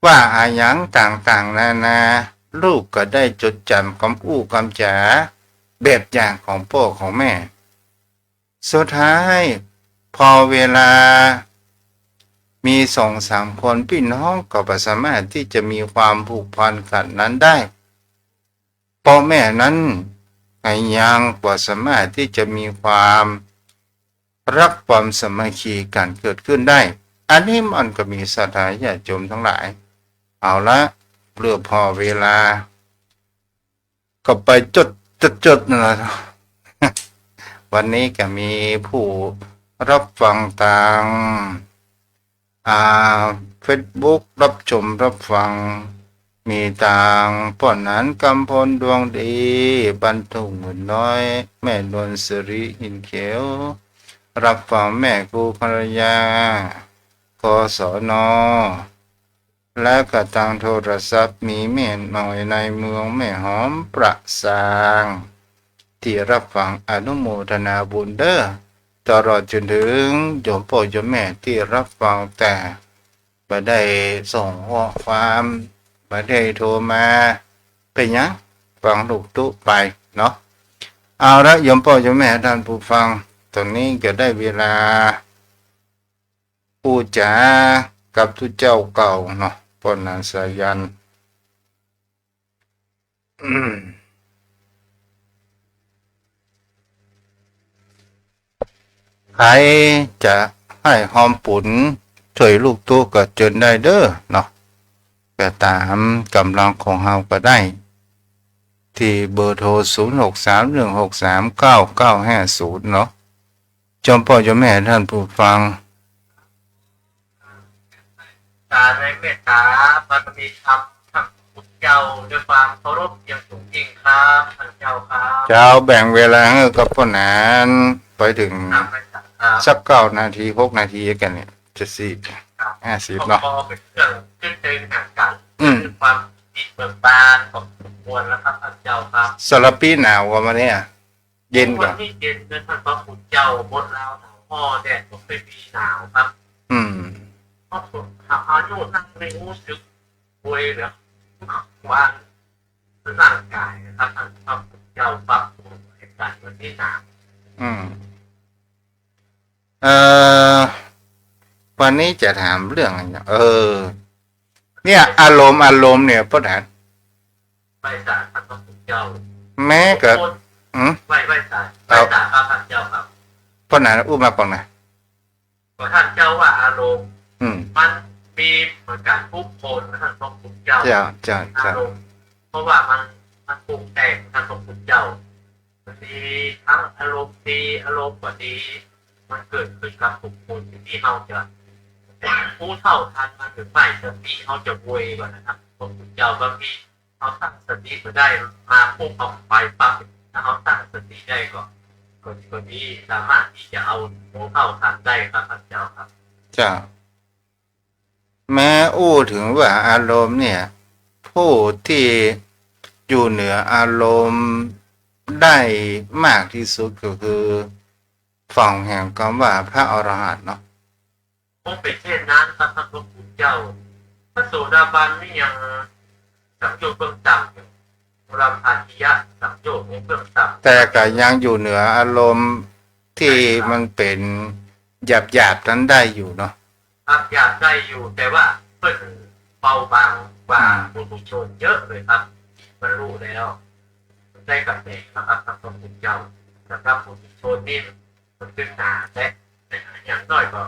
ว่าอะหยังต่างๆ นานา ลูกก็ได้จดจ๋ำกำอู้กำจ๋าแบบอย่างของป้อของแม่ สุดท้ายปอเวลามีสองสามคนปี้น้องก็บ่สามารถตี้จะมีความผูกพันกั๋นนั้นได้ ป้อแม่นั้นก็ยังบ่สามารถตี้จะมีความฮักความสามัคคีกั๋นเกิดขึ้นได้ อันนี้มันก็มีศรัทธาญาติโยมตังหลาย เอาละ เปื้อผ่อเวลา ก็ไปจด จด จดนั่นแหละ วันนี้ก็มีผู้ฮับฟังตาง อ่า เฟซบุ๊ก ฮับชมฮับฟัง มีตางป้อหนาน กำพล ดวงดี บ้านทุ่งหมื่นน้อย แม่นวล สิริ หินเขียว ฮับฟังแม่ครูภรรยา กศน. และก็ตางโทรศัพท์มีแม่น้อยในเมืองแม่หอม ประสาง ตี้ฮับฟัง อนุโมทนาบุญเด้อ ตลอดจ๋นเถิงโยมป้อโยมแม่ตี้ฮับฟังแต่บ่ได้ส่งข้อความ บ่ได้โทรมา เป๋นหยัง ฟังลูกตุ๊ไปเนาะ เอาละโยมป้อโยมแม่ต้านผู้ฟัง ต๋อนนี้ก็ได้เวลา อู้จ๋ากับตุ๊เจ้าเก่าเนาะ ป้อหนานสายัณ อืม ใผจะให้ฮอมปุ๋นจ้วยลูกตุ๊ก็เจิญได้เด้อเนาะ ก็ต๋ามก๋ำลังของเฮาก็ได้ ตี้เบอร์โทร ศูนย์หกสามหนึ่งหกสามเก้าเก้าห้าศูนย์ เนาะ โยมป้อโยมแม่ต้านผู้ฟัง สาในเมตต๋าบารมีธรรมท่านพุทธเจ้า ด้วยความเคารพอย่างสูงยิ่งครับ ท่านเจ้าครับ เจ้า แบ่งเวลาหื้อกับป้อหนานไปเถิง ครับ สักเก้านาที หกนาทีกั๋นเนี่ย จะสิบ ครับ ห้าสิบ เนาะ ก็เป็นเครื่องชื่นใจแห่งกัน อืม คือความดีเบิกบานของมวลแล้วครับ ท่านเจ้าครับ สารพีหนาวกว่ามื้อนี้อะ เย็นกว่า วันนี้เย็นนะท่านพระคุณเจ้า บนลาวหนาวฮ้อ แดดก็ไม่มีหนาวครับ อืม เพราะผมอายุนั่งไม่รู้สึกป่วยเลย วางร่างกายนะครับท่านพระคุณ เจ้าปรับปรุงเหตุการณ์วันนี้นะ อืม เอ่อ วันนี้จะถามเรื่องอะไรเนี่ย เออ เนี่ย อารมณ์ อารมณ์เนี่ย ป้อหนาน ไหว้สาพระพุทธเจ้า แม้กระ ทุกคน อืม ไหว้ ไหว้สา เอา ไหว้สาพระพุทธเจ้าครับ ป้อหนานอู้มาก่อนนะ ก็ท่านเจ้าว่าอารมณ์ อืม มันมีเหมือนกันทุกคนนะท่านพระพุทธเจ้า เจ้า เจ้า เจ้า อารมณ์ เพราะว่ามัน มันปรุงแต่งท่านพระพุทธเจ้า มันมีทั้งอารมณ์ดี อารมณ์บ่ดี มันเกิดขึ้นกับทุกคน อยู่ที่เฮาจะรู้เท่าทันมันหรือไม่ สติเฮาจะไวกว่านะครับ พระพุทธเจ้า บางทีเฮาตั้งสติบ่ได้ มาปุ๊บเอาไปปั๊บ ถ้าเฮาตั้งสติได้ก็ ก็ ก็ดี สามารถที่จะเอารู้เท่าทันได้ครับท่านเจ้าครับ เจ้า แม้อู้ถึงว่าอารมณ์เนี่ย ผู้ที่อยู่เหนืออารมณ์ได้มากที่สุดก็คือ ฝั่งแห่งคำว่าพระอรหันต์เนาะ คงเป็นเช่นนั้นครับท่านพระคุณเจ้า พระโสดาบันนี่ยังสังโยชน์เบื้องต่ำอยู่ รำอาทิยะสังโยชน์ในเบื้องต่ำ แต่ก็ยังอยู่เหนืออารมณ์ที่ ใช่ครับ มันเป็นหยาบๆ นั้นได้อยู่เนาะ ครับ หยาบได้อยู่ แต่ว่าเปิ้นเบาบางกว่า อืม ปุถุชนเยอะเลยครับ บรรลุแล้ว ได้กับแสงนะครับ ท่านพระคุณเจ้า สำหรับปุถุชนนี่มันตึงหนา และอย่างน้อยก็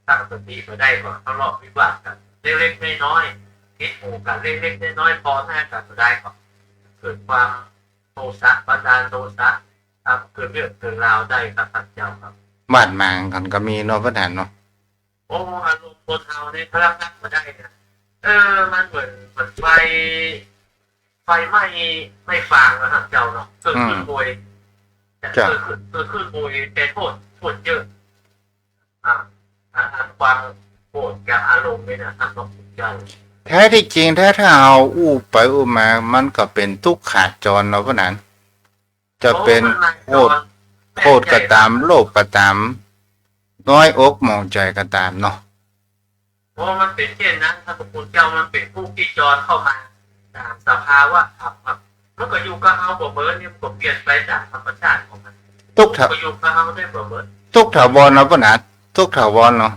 ตั้งสติบ่ได้ก็ทะเลาะวิวาทกัน เล็กๆ น้อยๆ ผิดหมู่กันเล็กๆ น้อยๆ ปอหน้ากันบ่ได้ก็เกิดความโทสะ บันดาลโทสะ ครับ เกิดเรื่องเกิดราวได้ครับท่านเจ้าครับ บาดหมางกันก็มีเนาะ ป้อหนานเนาะ โอ้ อารมณ์คนเฮานี่พลังงานบ่ได้นะ เออ มันเหมือน เหมือนไฟ ไฟไหม้ ไหม้ฟางนะครับเจ้าเนาะ เกิดขึ้น อืม บ่อย แต่ เจ้า เกิดขึ้น เกิดขึ้นบ่อย แต่โทษ โทษเยอะ อ่ะ อัน อันความโกรธกับอารมณ์นี่นะครับ พระคุณเจ้า แท้ที่จริง ถ้า ถ้าเอาอู้ไปอู้มา มันก็เป็นทุกขาจรเนาะ ป้อหนาน จะเป็น โอ้ มันหลายจร โกรธ โกรธก็ตาม โลภก็ตาม น้อยอกหมองใจก็ตามเนาะ เพราะมันเป็นเช่นนั้น ท่านพระคุณเจ้า มันเป็นทุกข์ที่จรเข้ามาตามสภาวะธรรมครับ มันก็อยู่กับเฮาบ่เมิดเนี่ย มันก็เปลี่ยนไปตามธรรมชาติของมัน ทุกข์ถา ทุกข์ก็อยู่กับเฮาได้บ่เมิด ทุกข์ถาวรเนาะ ป้อหนาน ทุกข์ถาวรเนาะ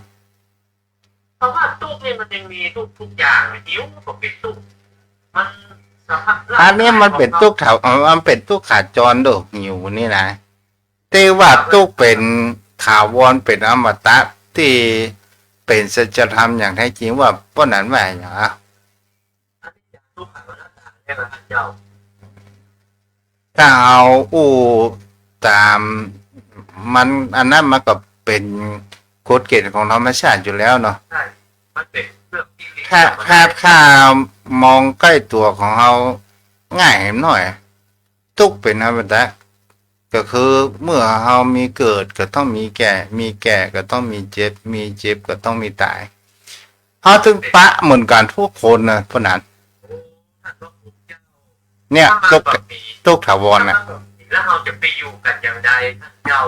เพราะว่าทุกข์นี่มันยังมีทุก ทุกอย่าง หิวก็เป็นทุกข์ มันสภาพร่างกาย อันนี้มันเป็นทุกข์ถา เอ่อ มันเป็นทุกข์ขาจร โดยหิวนี่นะ แต่ว่าทุกข์เป็นถาวร เป็นอมตะ ที่เป็นสัจธรรมอย่างแท้จริง ว่าป้อหนานว่าอย่างอะ ถ้าเอาอู้ตามมัน อันนั้นมันก็เป็นกฎเกณฑ์ของธรรมชาติอยู่แล้วเนาะ ใช่ มันเป็นเรื่องที่ ถ้า ถ้า ถ้ามองใก้ตั๋วของเฮาง่ายหน่อย ทุกข์เป็นธรรมดา ก็คือเมื่อเฮามีเกิดก็ต้องมีแก่ มีแก่ก็ต้องมีเจ็บ มีเจ็บก็ต้องมีต๋าย เฮาถึงปะเหมือนกันทุกคนนะ ป้อหนาน เนี่ย ถ้ามัน ทุกข์ บ่มี ทุกข์ถาวรน่ะ ถ้ามันบ่มีแล้วเฮาจะไปอยู่กันอย่างใดท่านเจ้า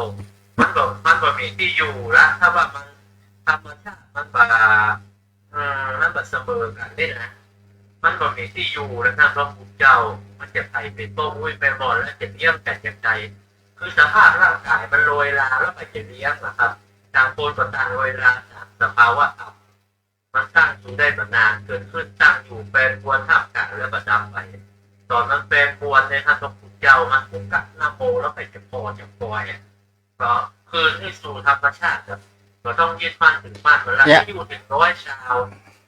มันบ่ มันบ่มีตี้อยู่ละ ถ้าว่ามันธรรมชาติมันบ่ เอ่อ มันบ่เสมอกันนี่นะ มันบ่มีตี้อยู่แล้วนะพระคุณเจ้า มันจะไปเป็นป้อมุ้ยไปหมอนแล้วจะเลี้ยงกันอย่างใด คือสภาพร่างกายมันโรยลาแล้วมันจะเลี้ยงนะครับ ต่างคนก็ต่างโรยลาตามสภาวะธรรม มันตั้งอยู่ได้บ่นาน เกิดขึ้นตั้งอยู่แปรปรวนท่ามกลางแล้วก็ดับไป ต๋อนมันแปรปรวนเนี่ยท่านพระคุณเจ้า มันกุกกักนะโมแล้วไปจะปอจะปอยอะ ก็คืนให้สู่ธรรมชาติครับ ก็ต้องยึดมั่นถือมั่น เวลา เนี่ย ที่อยู่ถึงร้อยซาว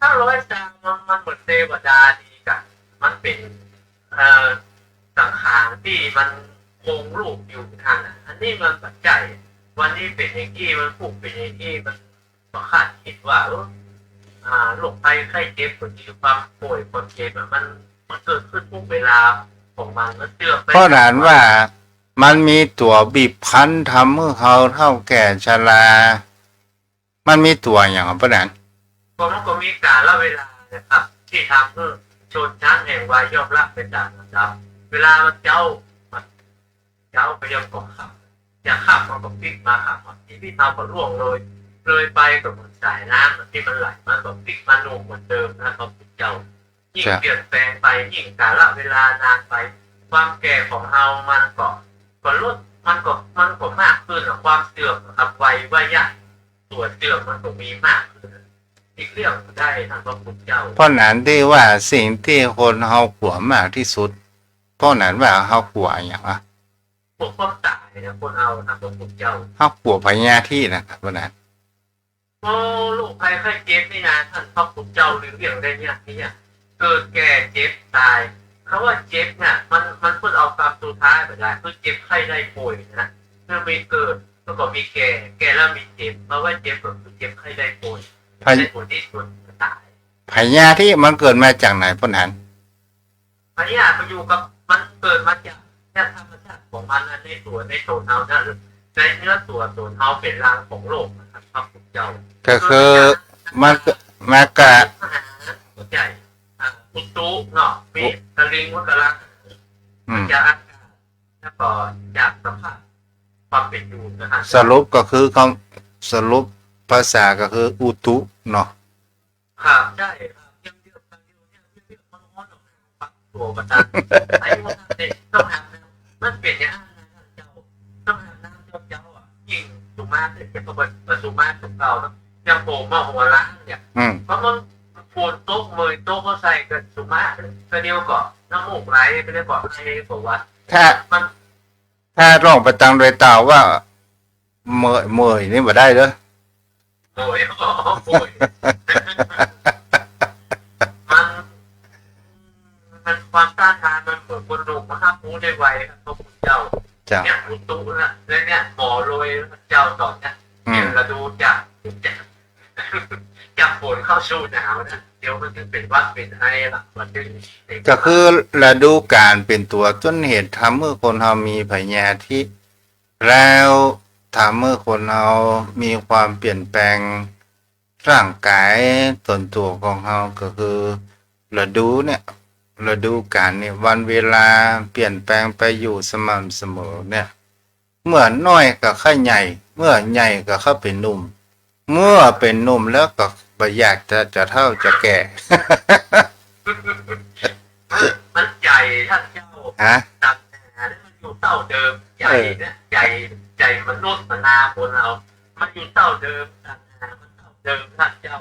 ถ้าร้อยซาวมัน มันเหมือนเทวดาดีกัน มันเป็น เอ่อ สังขารที่มันคงรูปอยู่นั่นน่ะ อันนี้มันปัจจัย วันนี้เป็นอย่างอี้ วันพรุ่งเป็นอย่างอี้ มัน บ่คาดคิดว่า เออ อ่า โรคภัยไข้เจ็บก็ดี ความป่วยความเจ็บอะ มัน มันเกิดขึ้นทุกเวลาของมัน มันเจือไป ป้อหนานว่า มันมีตั๋วบีบคั้นทำให้เฮาเฒ่าแก่ชรา มันมีตั๋วอย่างอะป้อหนาน ก็มันก็มีกาลเวลานะครับ ที่ทำให้ชนชั้นแห่งวัยย่อมละไปตามลำดับ เวลามันเจ๊า มัน เจ๊าไปย่อมก็ค่ำ จะค่ำมันก็ปิ๊กมาค่ำ ชีวิตเฮาก็ล่วงเลย เลยไปก็เหมือนสายน้ำที่มันไหล มันก็ปิ๊กมานุ่มเหมือนเดิมนะพระคุณเจ้า ยิ่ง ครับ เปลี่ยนแปลงไป ยิ่งกาลเวลานานไป ความแก่ของเฮามันก็ ก็ลด มันก็ มันก็มากขึ้นอะ ความเสื่อมอะครับ วัยวะยะ ตั๋วเสื่อมมันก็มีมากขึ้น หลีกเลี่ยงบ่ได้ ท่านพระคุณเจ้า เพราะนั้นตี้ว่าสิ่งตี้คนเฮากลัวมากตี้สุด เพราะนั้นว่าเฮากลัวอะหยังอะ กลัวความต๋ายนะ คนเฮา ท่านพระคุณเจ้า เฮากลัวพยาธินะ เพราะนั้น โอ้ โรคภัยไข้เจ็บนี่นะ ท่านพระคุณเจ้า หลีกเลี่ยงได้ยาก เนี่ย เกิดแก่เจ็บต๋าย คำว่าเจ็บเนี่ย มัน มันเปิ้นเอากำสุดท้ายบ่ได้ คือเจ็บไข้ได้ป่วยนะ คือมีเกิด แล้วก็มีแก่ แก่แล้วมีเจ็บ คำว่าเจ็บก็คือเจ็บไข้ได้ป่วย พย- ในผลที่สุดต๋าย พยาธิมันเกิดมาจากไหนพ่อหนาน พยาธิมันอยู่กับ มันเกิดมาจากเนี่ยธรรมชาติของมันนะ ในตั๋วในต๋นเฮานะ ในเนื้อตั๋วต๋นเฮาเป๋นรังของโรคนะครับ พระคุณเจ้า ก็คือมันก็ มันก็ อาหารหัวใจ อ่ะ อุตุเนาะ มีตะลิงมันกำลัง อืม จากอากาศ แล้วก็จากสภาพความเป็นอยู่นะครับ สรุปก็คือคำ สรุปภาษาก็คืออุตุเนาะ ครับ ใช่ครับ เยี่ยมเยี่ยมครับ เยี่ยมเยี่ยม เยี่ยมเยี่ยม มันฮ้อนออกมาครับ ตั๋วประจำ ไอ้พวกนั้นเนี่ยต้องอาบน้ำ มันเป๋นอย่างนั้นนะเจ้า ต้องอาบน้ำเจ้าเจ้าอะ ยิ่งสุมาเต๋อ จะประเบิดประสุมาเต๋อเก่าเนาะ ยังโผล่มาหัวล้านเนี่ย อืม เพราะมันฝนตกเมยตกก็ใส่กับสุมาเต๋อ ก็เดียวก็น้ำมูกไหล ก็เดียวก็ไอก็หวัด ถ้า มัน ถ้าลองไปตังโดยตาวว่า เมย เมยนี่บ่ได้เด้อ โอ้ย โอ้ย มัน มันความต้านทานมันเหมือนคนหนุ่มนะครับ ฮู้ได้ไวครับ พระคุณเจ้า เจ้า เนี่ย อุตุนะ แล้วเนี่ย หมอโรย เจ้าต๋อนเนี่ย อืม เดี๋ยวฤดูจะ จะ จะฝนเข้าสู่หนาวนะ เดี๋ยวมันจะเป๋นหวัดเป๋นไอละ มันจะ ก็คือฤดูกาลเป๋นตั๋วต้นเหตุทำหื้อคนเฮามีพยาธิ แล้วทำหื้อคนเฮามีความเปลี่ยนแปลงร่างกายต๋นตั๋วของเฮา ก็คือฤดูเนี่ย ฤดูกาลเนี่ย วันเวลาเปลี่ยนแปลงไปอยู่สม่ำเสมอเนี่ย เมื่อน้อยก็ค่อยใหญ่ เมื่อใหญ่ก็ค่อยเป๋นหนุ่ม เมื่อเป๋นหนุ่มแล้วก็บ่อยากจะ จะเฒ่าจะแก่ มันใหญ่ท่านเจ้า ฮะ ตัณหาเนี่ยมันอยู่เต้าเดิม ใหญ่เนี่ย เออ ใหญ่ ใหญ่มนุษย์มนาคนเฮา มันอยู่เต้าเดิม ตัณหามันเต้าเดิมท่านเจ้า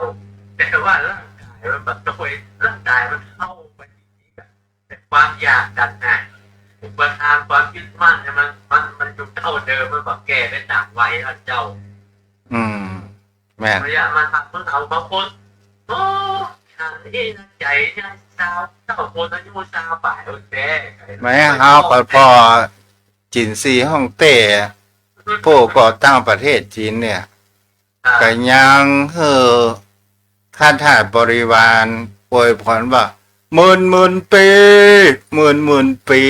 แต่ว่าร่างกายมันบ่โตย ร่างกายมันเข้าไป ความอยากตัณหา อุปาทานความยึดมั่นเนี่ยมัน มัน มันอยู่เต้าเดิม มันบ่แก่ไปต๋ามวัยท่านเจ้า อืม แม่น พยายามมาทำเพื่อเอาบางคน โอ้ อันนี้นะใจ๋เนี่ยซาว เจ้าคนอายุซาวป๋าย โอ้ย แก่ แม่น เฮาก็ผ่อ จีนสี่ฮ่องเต้ ผู้ก่อตั้งประเทศจีนเนี่ย ครับ ก็ยังหื้อข้าทาสบริวารอวยพรว่า หมื่นหมื่นปี หมื่นหมื่นปี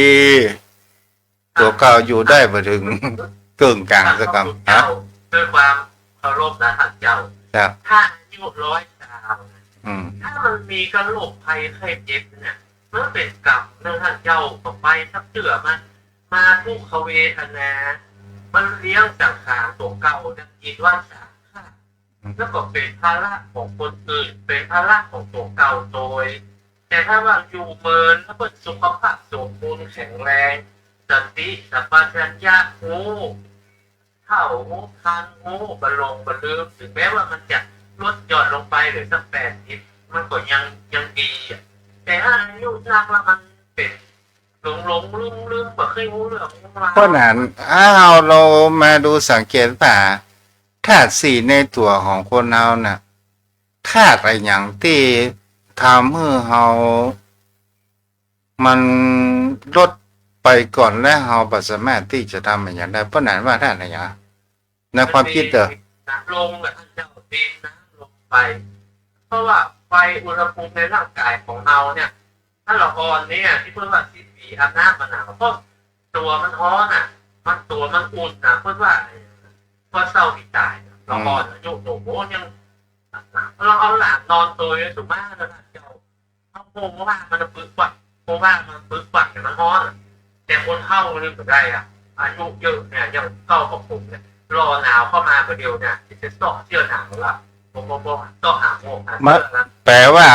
ครับ ตั๋วเก่าอยู่ได้บ่เถิงเกิ่งก๋างสักกำ ครับ ฮะ ด้วยความเคารพนะท่านเจ้า ครับ ถ้าอายุร้อยซาว อืม ถ้ามันมีกะโรคภัยไข้เจ็บเนี่ย มันเป๋นกรรมเนาะท่านเจ้า ต่อไปสักเตื้อมัน มาทุกขเวทนา มันเลี้ยงสังขารตั๋วเก่าเนี่ยกิ๋นวันสามคาบ อืม แล้วก็เป๋นภาระของคนอื่น เป๋นภาระของตั๋วเก่าโตย แต่ถ้าว่าอยู่เมินแล้วเปิ้นสุขภาพสมบูรณ์แข็งแรง สติสัมปชัญญะฮู้เฒ่าฮู้ทัน ฮู้บ่หลงบ่ลืม ถึงแม้ว่ามันจะลดหย่อนลงไปเหลือสักแปดสิบ มันก็ยัง ยังดีอะ แต่ถ้าอายุนักแล้วมันเป๋น หลงหลงลืมลืม บ่เคยฮู้เรื่องฮู้ราว เพราะนั้น อ้าว เฮามาดูสังเกตว่า ธาตุสี่ในตั๋วของคนเฮาน่ะ ธาตุอะหยังตี้ทำหื้อเฮา มันลดไปก่อน และเฮาบ่สามารถตี้จะทำอะหยังได้ เพราะนั้นว่าธาตุอะหยัง ในความกึ๊ดเด้อ มันมีดินน้ำลมอะท่านเจ้า ดินน้ำลมไฟ เพราะว่าไฟอุณหภูมิในร่างกายของเฮาเนี่ย ถ้าละอ่อนเนี่ย ตี้เปิ้นว่าสิบปีอาบน้ำบ่หนาว เพราะตั๋วมันฮ้อนน่ะ มันตั๋วมันอุ่นน่ะ เปิ้นว่า พอเซาตี้ต๋าย ละอ่อน อืม อายุหนุ่ม โอ้ ยัง ลองเอาหลานนอนโตยสุมาเถอะนะเจ้า เอาโฮมผ้ามันปึกกว่า โฮมผ้ามันปึกกว่า แต่มันฮ้อนอะ แต่คนเฒ่านี่บ่ได้อะ อายุเยอะเนี่ย อย่างเก้ากับผมเนี่ย รอหนาวเข้ามาประเดี๋ยวเนี่ย จะเซาะเสื้อหนาวละ ผม ผม ผมเซาะหาหมวกหาเสื้อละ แปลว่า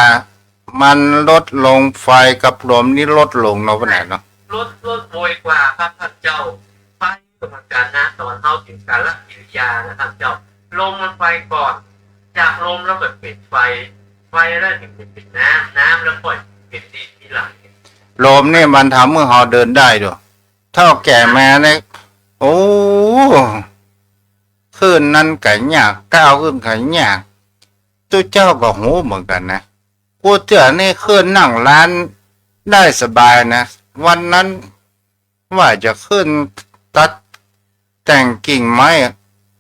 มันลดลง ไฟกับลมนี่ลดลงเนาะ พ่อหนานเนาะ ใช่ รถ รถโวยกว่าครับท่านเจ้า ไฟก็เหมือนกั๋นนะ ต๋อนเฮาเป๋นกาลกิริยานะท่านเจ้า ลมมันไปก่อน จากลมแล้วก็เป๋นไฟ ไฟแล้วเป๋น เป๋นน้ำ น้ำแล้วค่อยเป๋นดินทีหลัง ลมนี่มันทำหื้อเฮาเดินได้ดู เฒ่าแก่มาเนี่ย โอ้ ขึ้นนั้นก็ยาก ก้าวขึ้นก็ยาก ตุ๊เจ้าก็ฮู้เหมือนกั๋นนะ กูเตื้อนี่ขึ้นนั่งลานได้สบายนะ วันนั้นว่าจะขึ้นตัดแต่งกิ่งไม้อะ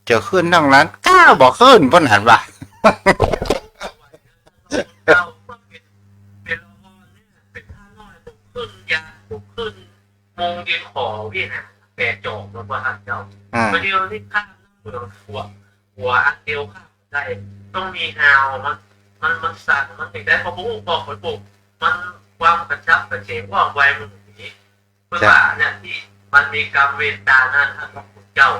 จะขึ้นนั่งลาน ก้าวบ่ขึ้น เปิ้นหันว่า เจ้า เปิ้นเป๋น เป๋นละอ่อนเนี่ย เป๋นข้าน้อย ผมขึ้นยา ผมขึ้นมงดินขอพี่นะ แปดจอบแล้วว่าท่านเจ้า อ่า พอดีเราได้ข้ามเหมืองหัว หัวอันเดียวข้ามได้ ต้องมีฮาว มัน มัน มันสั่น มันถึงได้ พอปุ๊บ พอฝนตก มันความกระฉับกระเฉงว่องไวมันหนี เปิ้นว่าเนี่ย ตี้มันมีกรรมเวรต๋านั้น ท่านพระคุณเจ้า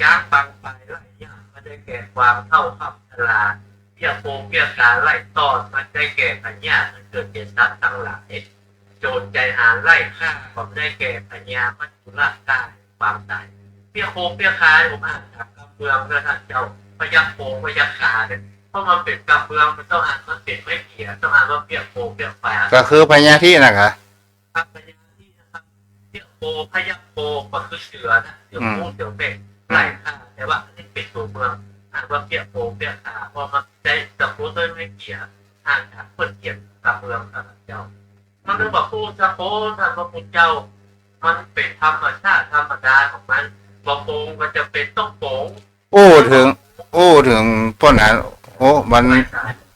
จ๊างปังไปไล่ย่า มันได้แก่ความเฒ่าค่ำชรา เปี้ยโพเปี้ยคาไล่ต้อน มันได้แก่พยาธิ มันเกิดแก่สัตว์ตังหลาย โจรใจ๋หาญไล่ฆ่า ก็ได้แก่พญามัจจุราชฆ่า ความต๋าย เปี้ยโพเปี้ยคา ผมอ่านต๋ามกำเมืองนะท่านเจ้า พยัคฆ์โพพยัคฆาเนี่ย เพราะมันเป๋นกำเมือง มันต้องอ่าน มันเป๋นไม้เขีย ต้องอ่านว่าเปี้ยโพเปี้ยคา ก็คือพญาธิน่ะกะ ครับ พญาธินะครับ เปี้ยโพ พยัคฆ์โพ ก็คือเสือนะ เสือ อืม โคร่ง เสือเป่ง อืม ไล่ฆ่า แต่ว่าอันนี้เป๋นตั๋วเมือง อ่านว่าเปี้ยโพเปี้ยคา เพราะมันใจ๊ตะโกนด้วยไม้เขีย อ่านต๋ามเปิ้นเขียนกำเมืองครับเจ้า มันต้องบอกผู้สะโพนท่านพระคุณเจ้า มันเป๋นธรรมชาติธรรมดาของมัน บ่ปงก็จะเป๋นต้องปง อู้เถิง อู้เถิงป้นนะ โอ้ วัน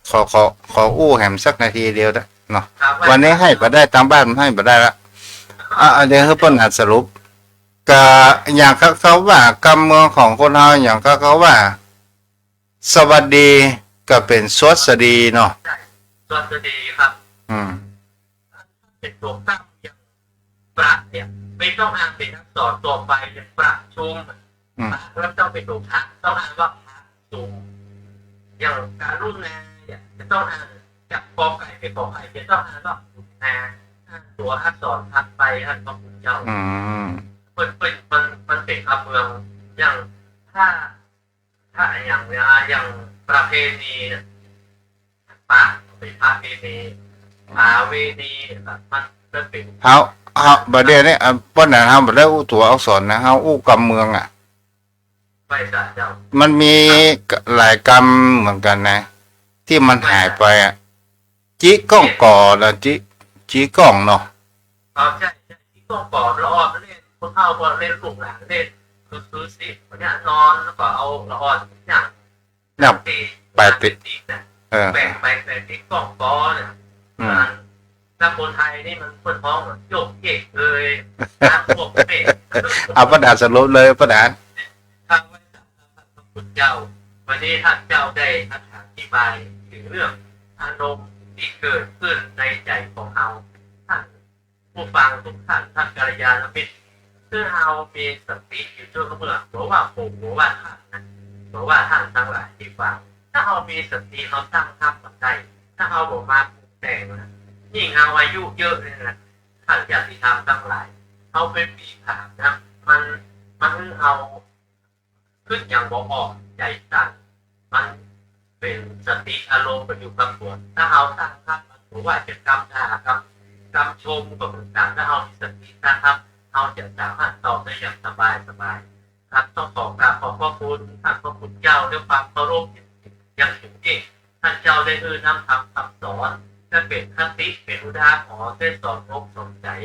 ขอ ขอ ขออู้แหมสักนาทีเดียวนะเนาะ ครับ วันนี้หื้อบ่ได้ ตางบ้านหื้อบ่ได้ละ อ่ะ เดี๋ยวหื้อป้นนะสรุป ก็อย่างเขา เขาว่ากำเมืองของคนเฮา อย่างเขา เขาว่า สวัสดีก็เป๋นสวัสดีเนาะ ใช่ สวัสดีครับ อืม เป๋นตั๋วตั้งอย่าง ประเนี่ย ไม่ต้องอ่านเป๋นอักษรต่อไป อย่างประชุม อืม ประแล้วต้องเป๋นตั๋วพระ ต้องอ่านว่าพระชุม อย่างกรุณาเนี่ย จะต้องอ่านจากกอไก่เป๋นขอไข่ จะต้องอ่านว่ากุณา อ่านตั๋วอักษรถัดไป ท่านพระคุณเจ้า อืม เปิ้น เปิ้น มัน มันเป๋นกำเมือง อย่างถ้า ถ้าอย่างเนี้ย อย่างประเพณีเนี่ย ปะ เป๋นประเพณี ผาเวณี แบบมัน มันเป๋น เฮา เฮา บ่าเดี่ยวนี้ อ่ะ ป้นนะ เฮาบ่ได้อู้ตั๋วอักษรนะ เฮาอู้กำเมืองอะ ไม่ใช่เจ้า มันมีหลายกำเหมือนกั๋นนะ ตี้มันหายไปอะ จิ๊ก้องก่อนะ จิ๊ จิ๊ก้องเนาะ อ๋อ ใช่ ใช่ จิ๊ก้องก่อ ละอ่อนเล่น คนเฒ่าก็เล่น ลูกหลานเล่น คือ คือสิ วันเนี้ยนอนแล้วก็เอาละอ่อนเนี่ย นับ ไปติด นะ เออ แบ่งไป แบ่งจิ๊ก้องก่อเนี่ย อืม อ่า ถ้าคนไทยนี่มันเปิ้นฮ้องว่าโยกเยกเลย นะ พวกเมฆ เอาประดาสรุปเลยประดา ทางวันนี้พระคุณเจ้า วันนี้ท่านเจ้าได้อธิบายถึงเรื่องอารมณ์ที่เกิดขึ้นในใจของเรา ท่านผู้ฟังทุกท่าน ท่านกัลยาณมิตร คือเฮามีสติอยู่เสมอ บ่ว่าผม บ่ว่าท่านนะ บ่ว่าท่านตังหลายตี้ฟัง ถ้าเฮามีสติ เฮาตั้งฮับมันได้ ถ้าเฮาบ่มาปรุงแต่งนะ ยิ่งเฮาอายุเยอะเนี่ยนะ ท่านญาติธรรมตังหลาย เฮาไปปีผามนะ มัน มันหื้อเฮา คิดหยังบ่ออก ใจ๋สั่น มันเป๋นสติอารมณ์ไปอยู่กับตั๋ว ถ้าเฮาตั้งฮับมัน บ่ว่าจะกำด่า กำ กำชมก็เหมือนกั๋น ถ้าเฮามีสติตั้งฮับ เฮาจะสามารถตอบได้อย่างสบายสบาย ครับ ต้องขอกราบขอบพระคุณท่านพระคุณเจ้าด้วยความเคารพอย่างสูงยิ่ง ท่านเจ้าได้หื้อนำธรรมคำสอน และเป๋นคติ เป๋นอุทาหรณ์ ได้สอนอกสอนใจ๋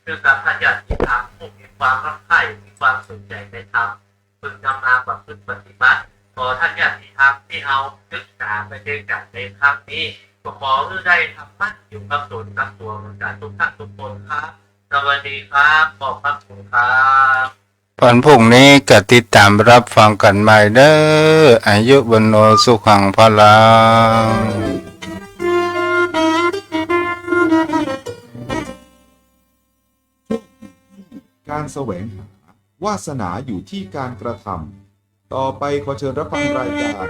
คือกับท่านญาติธรรมผู้มีความรักใคร่ มีความสนใจ๋ในธรรม พึงนำมาประพฤติปฏิบัติ ขอท่านญาติธรรมที่เฮาศึกษาไปด้วยกั๋นในครั้งนี้ ก็ขอหื้อได้ธรรมะอยู่กับต๋นกับตั๋วเหมือนกั๋นทุกท่านทุกคนครับ สวัสดีครับ ขอบพระคุณครับ วันพรุ่งนี้ก็ติดต๋ามรับฟังกั๋นใหม่เด้อ อายุวัณโณสุขังพลัง การแสวงหา วาสนาอยู่ที่การกระทำ ต่อไปขอเชิญรับฟังรายการ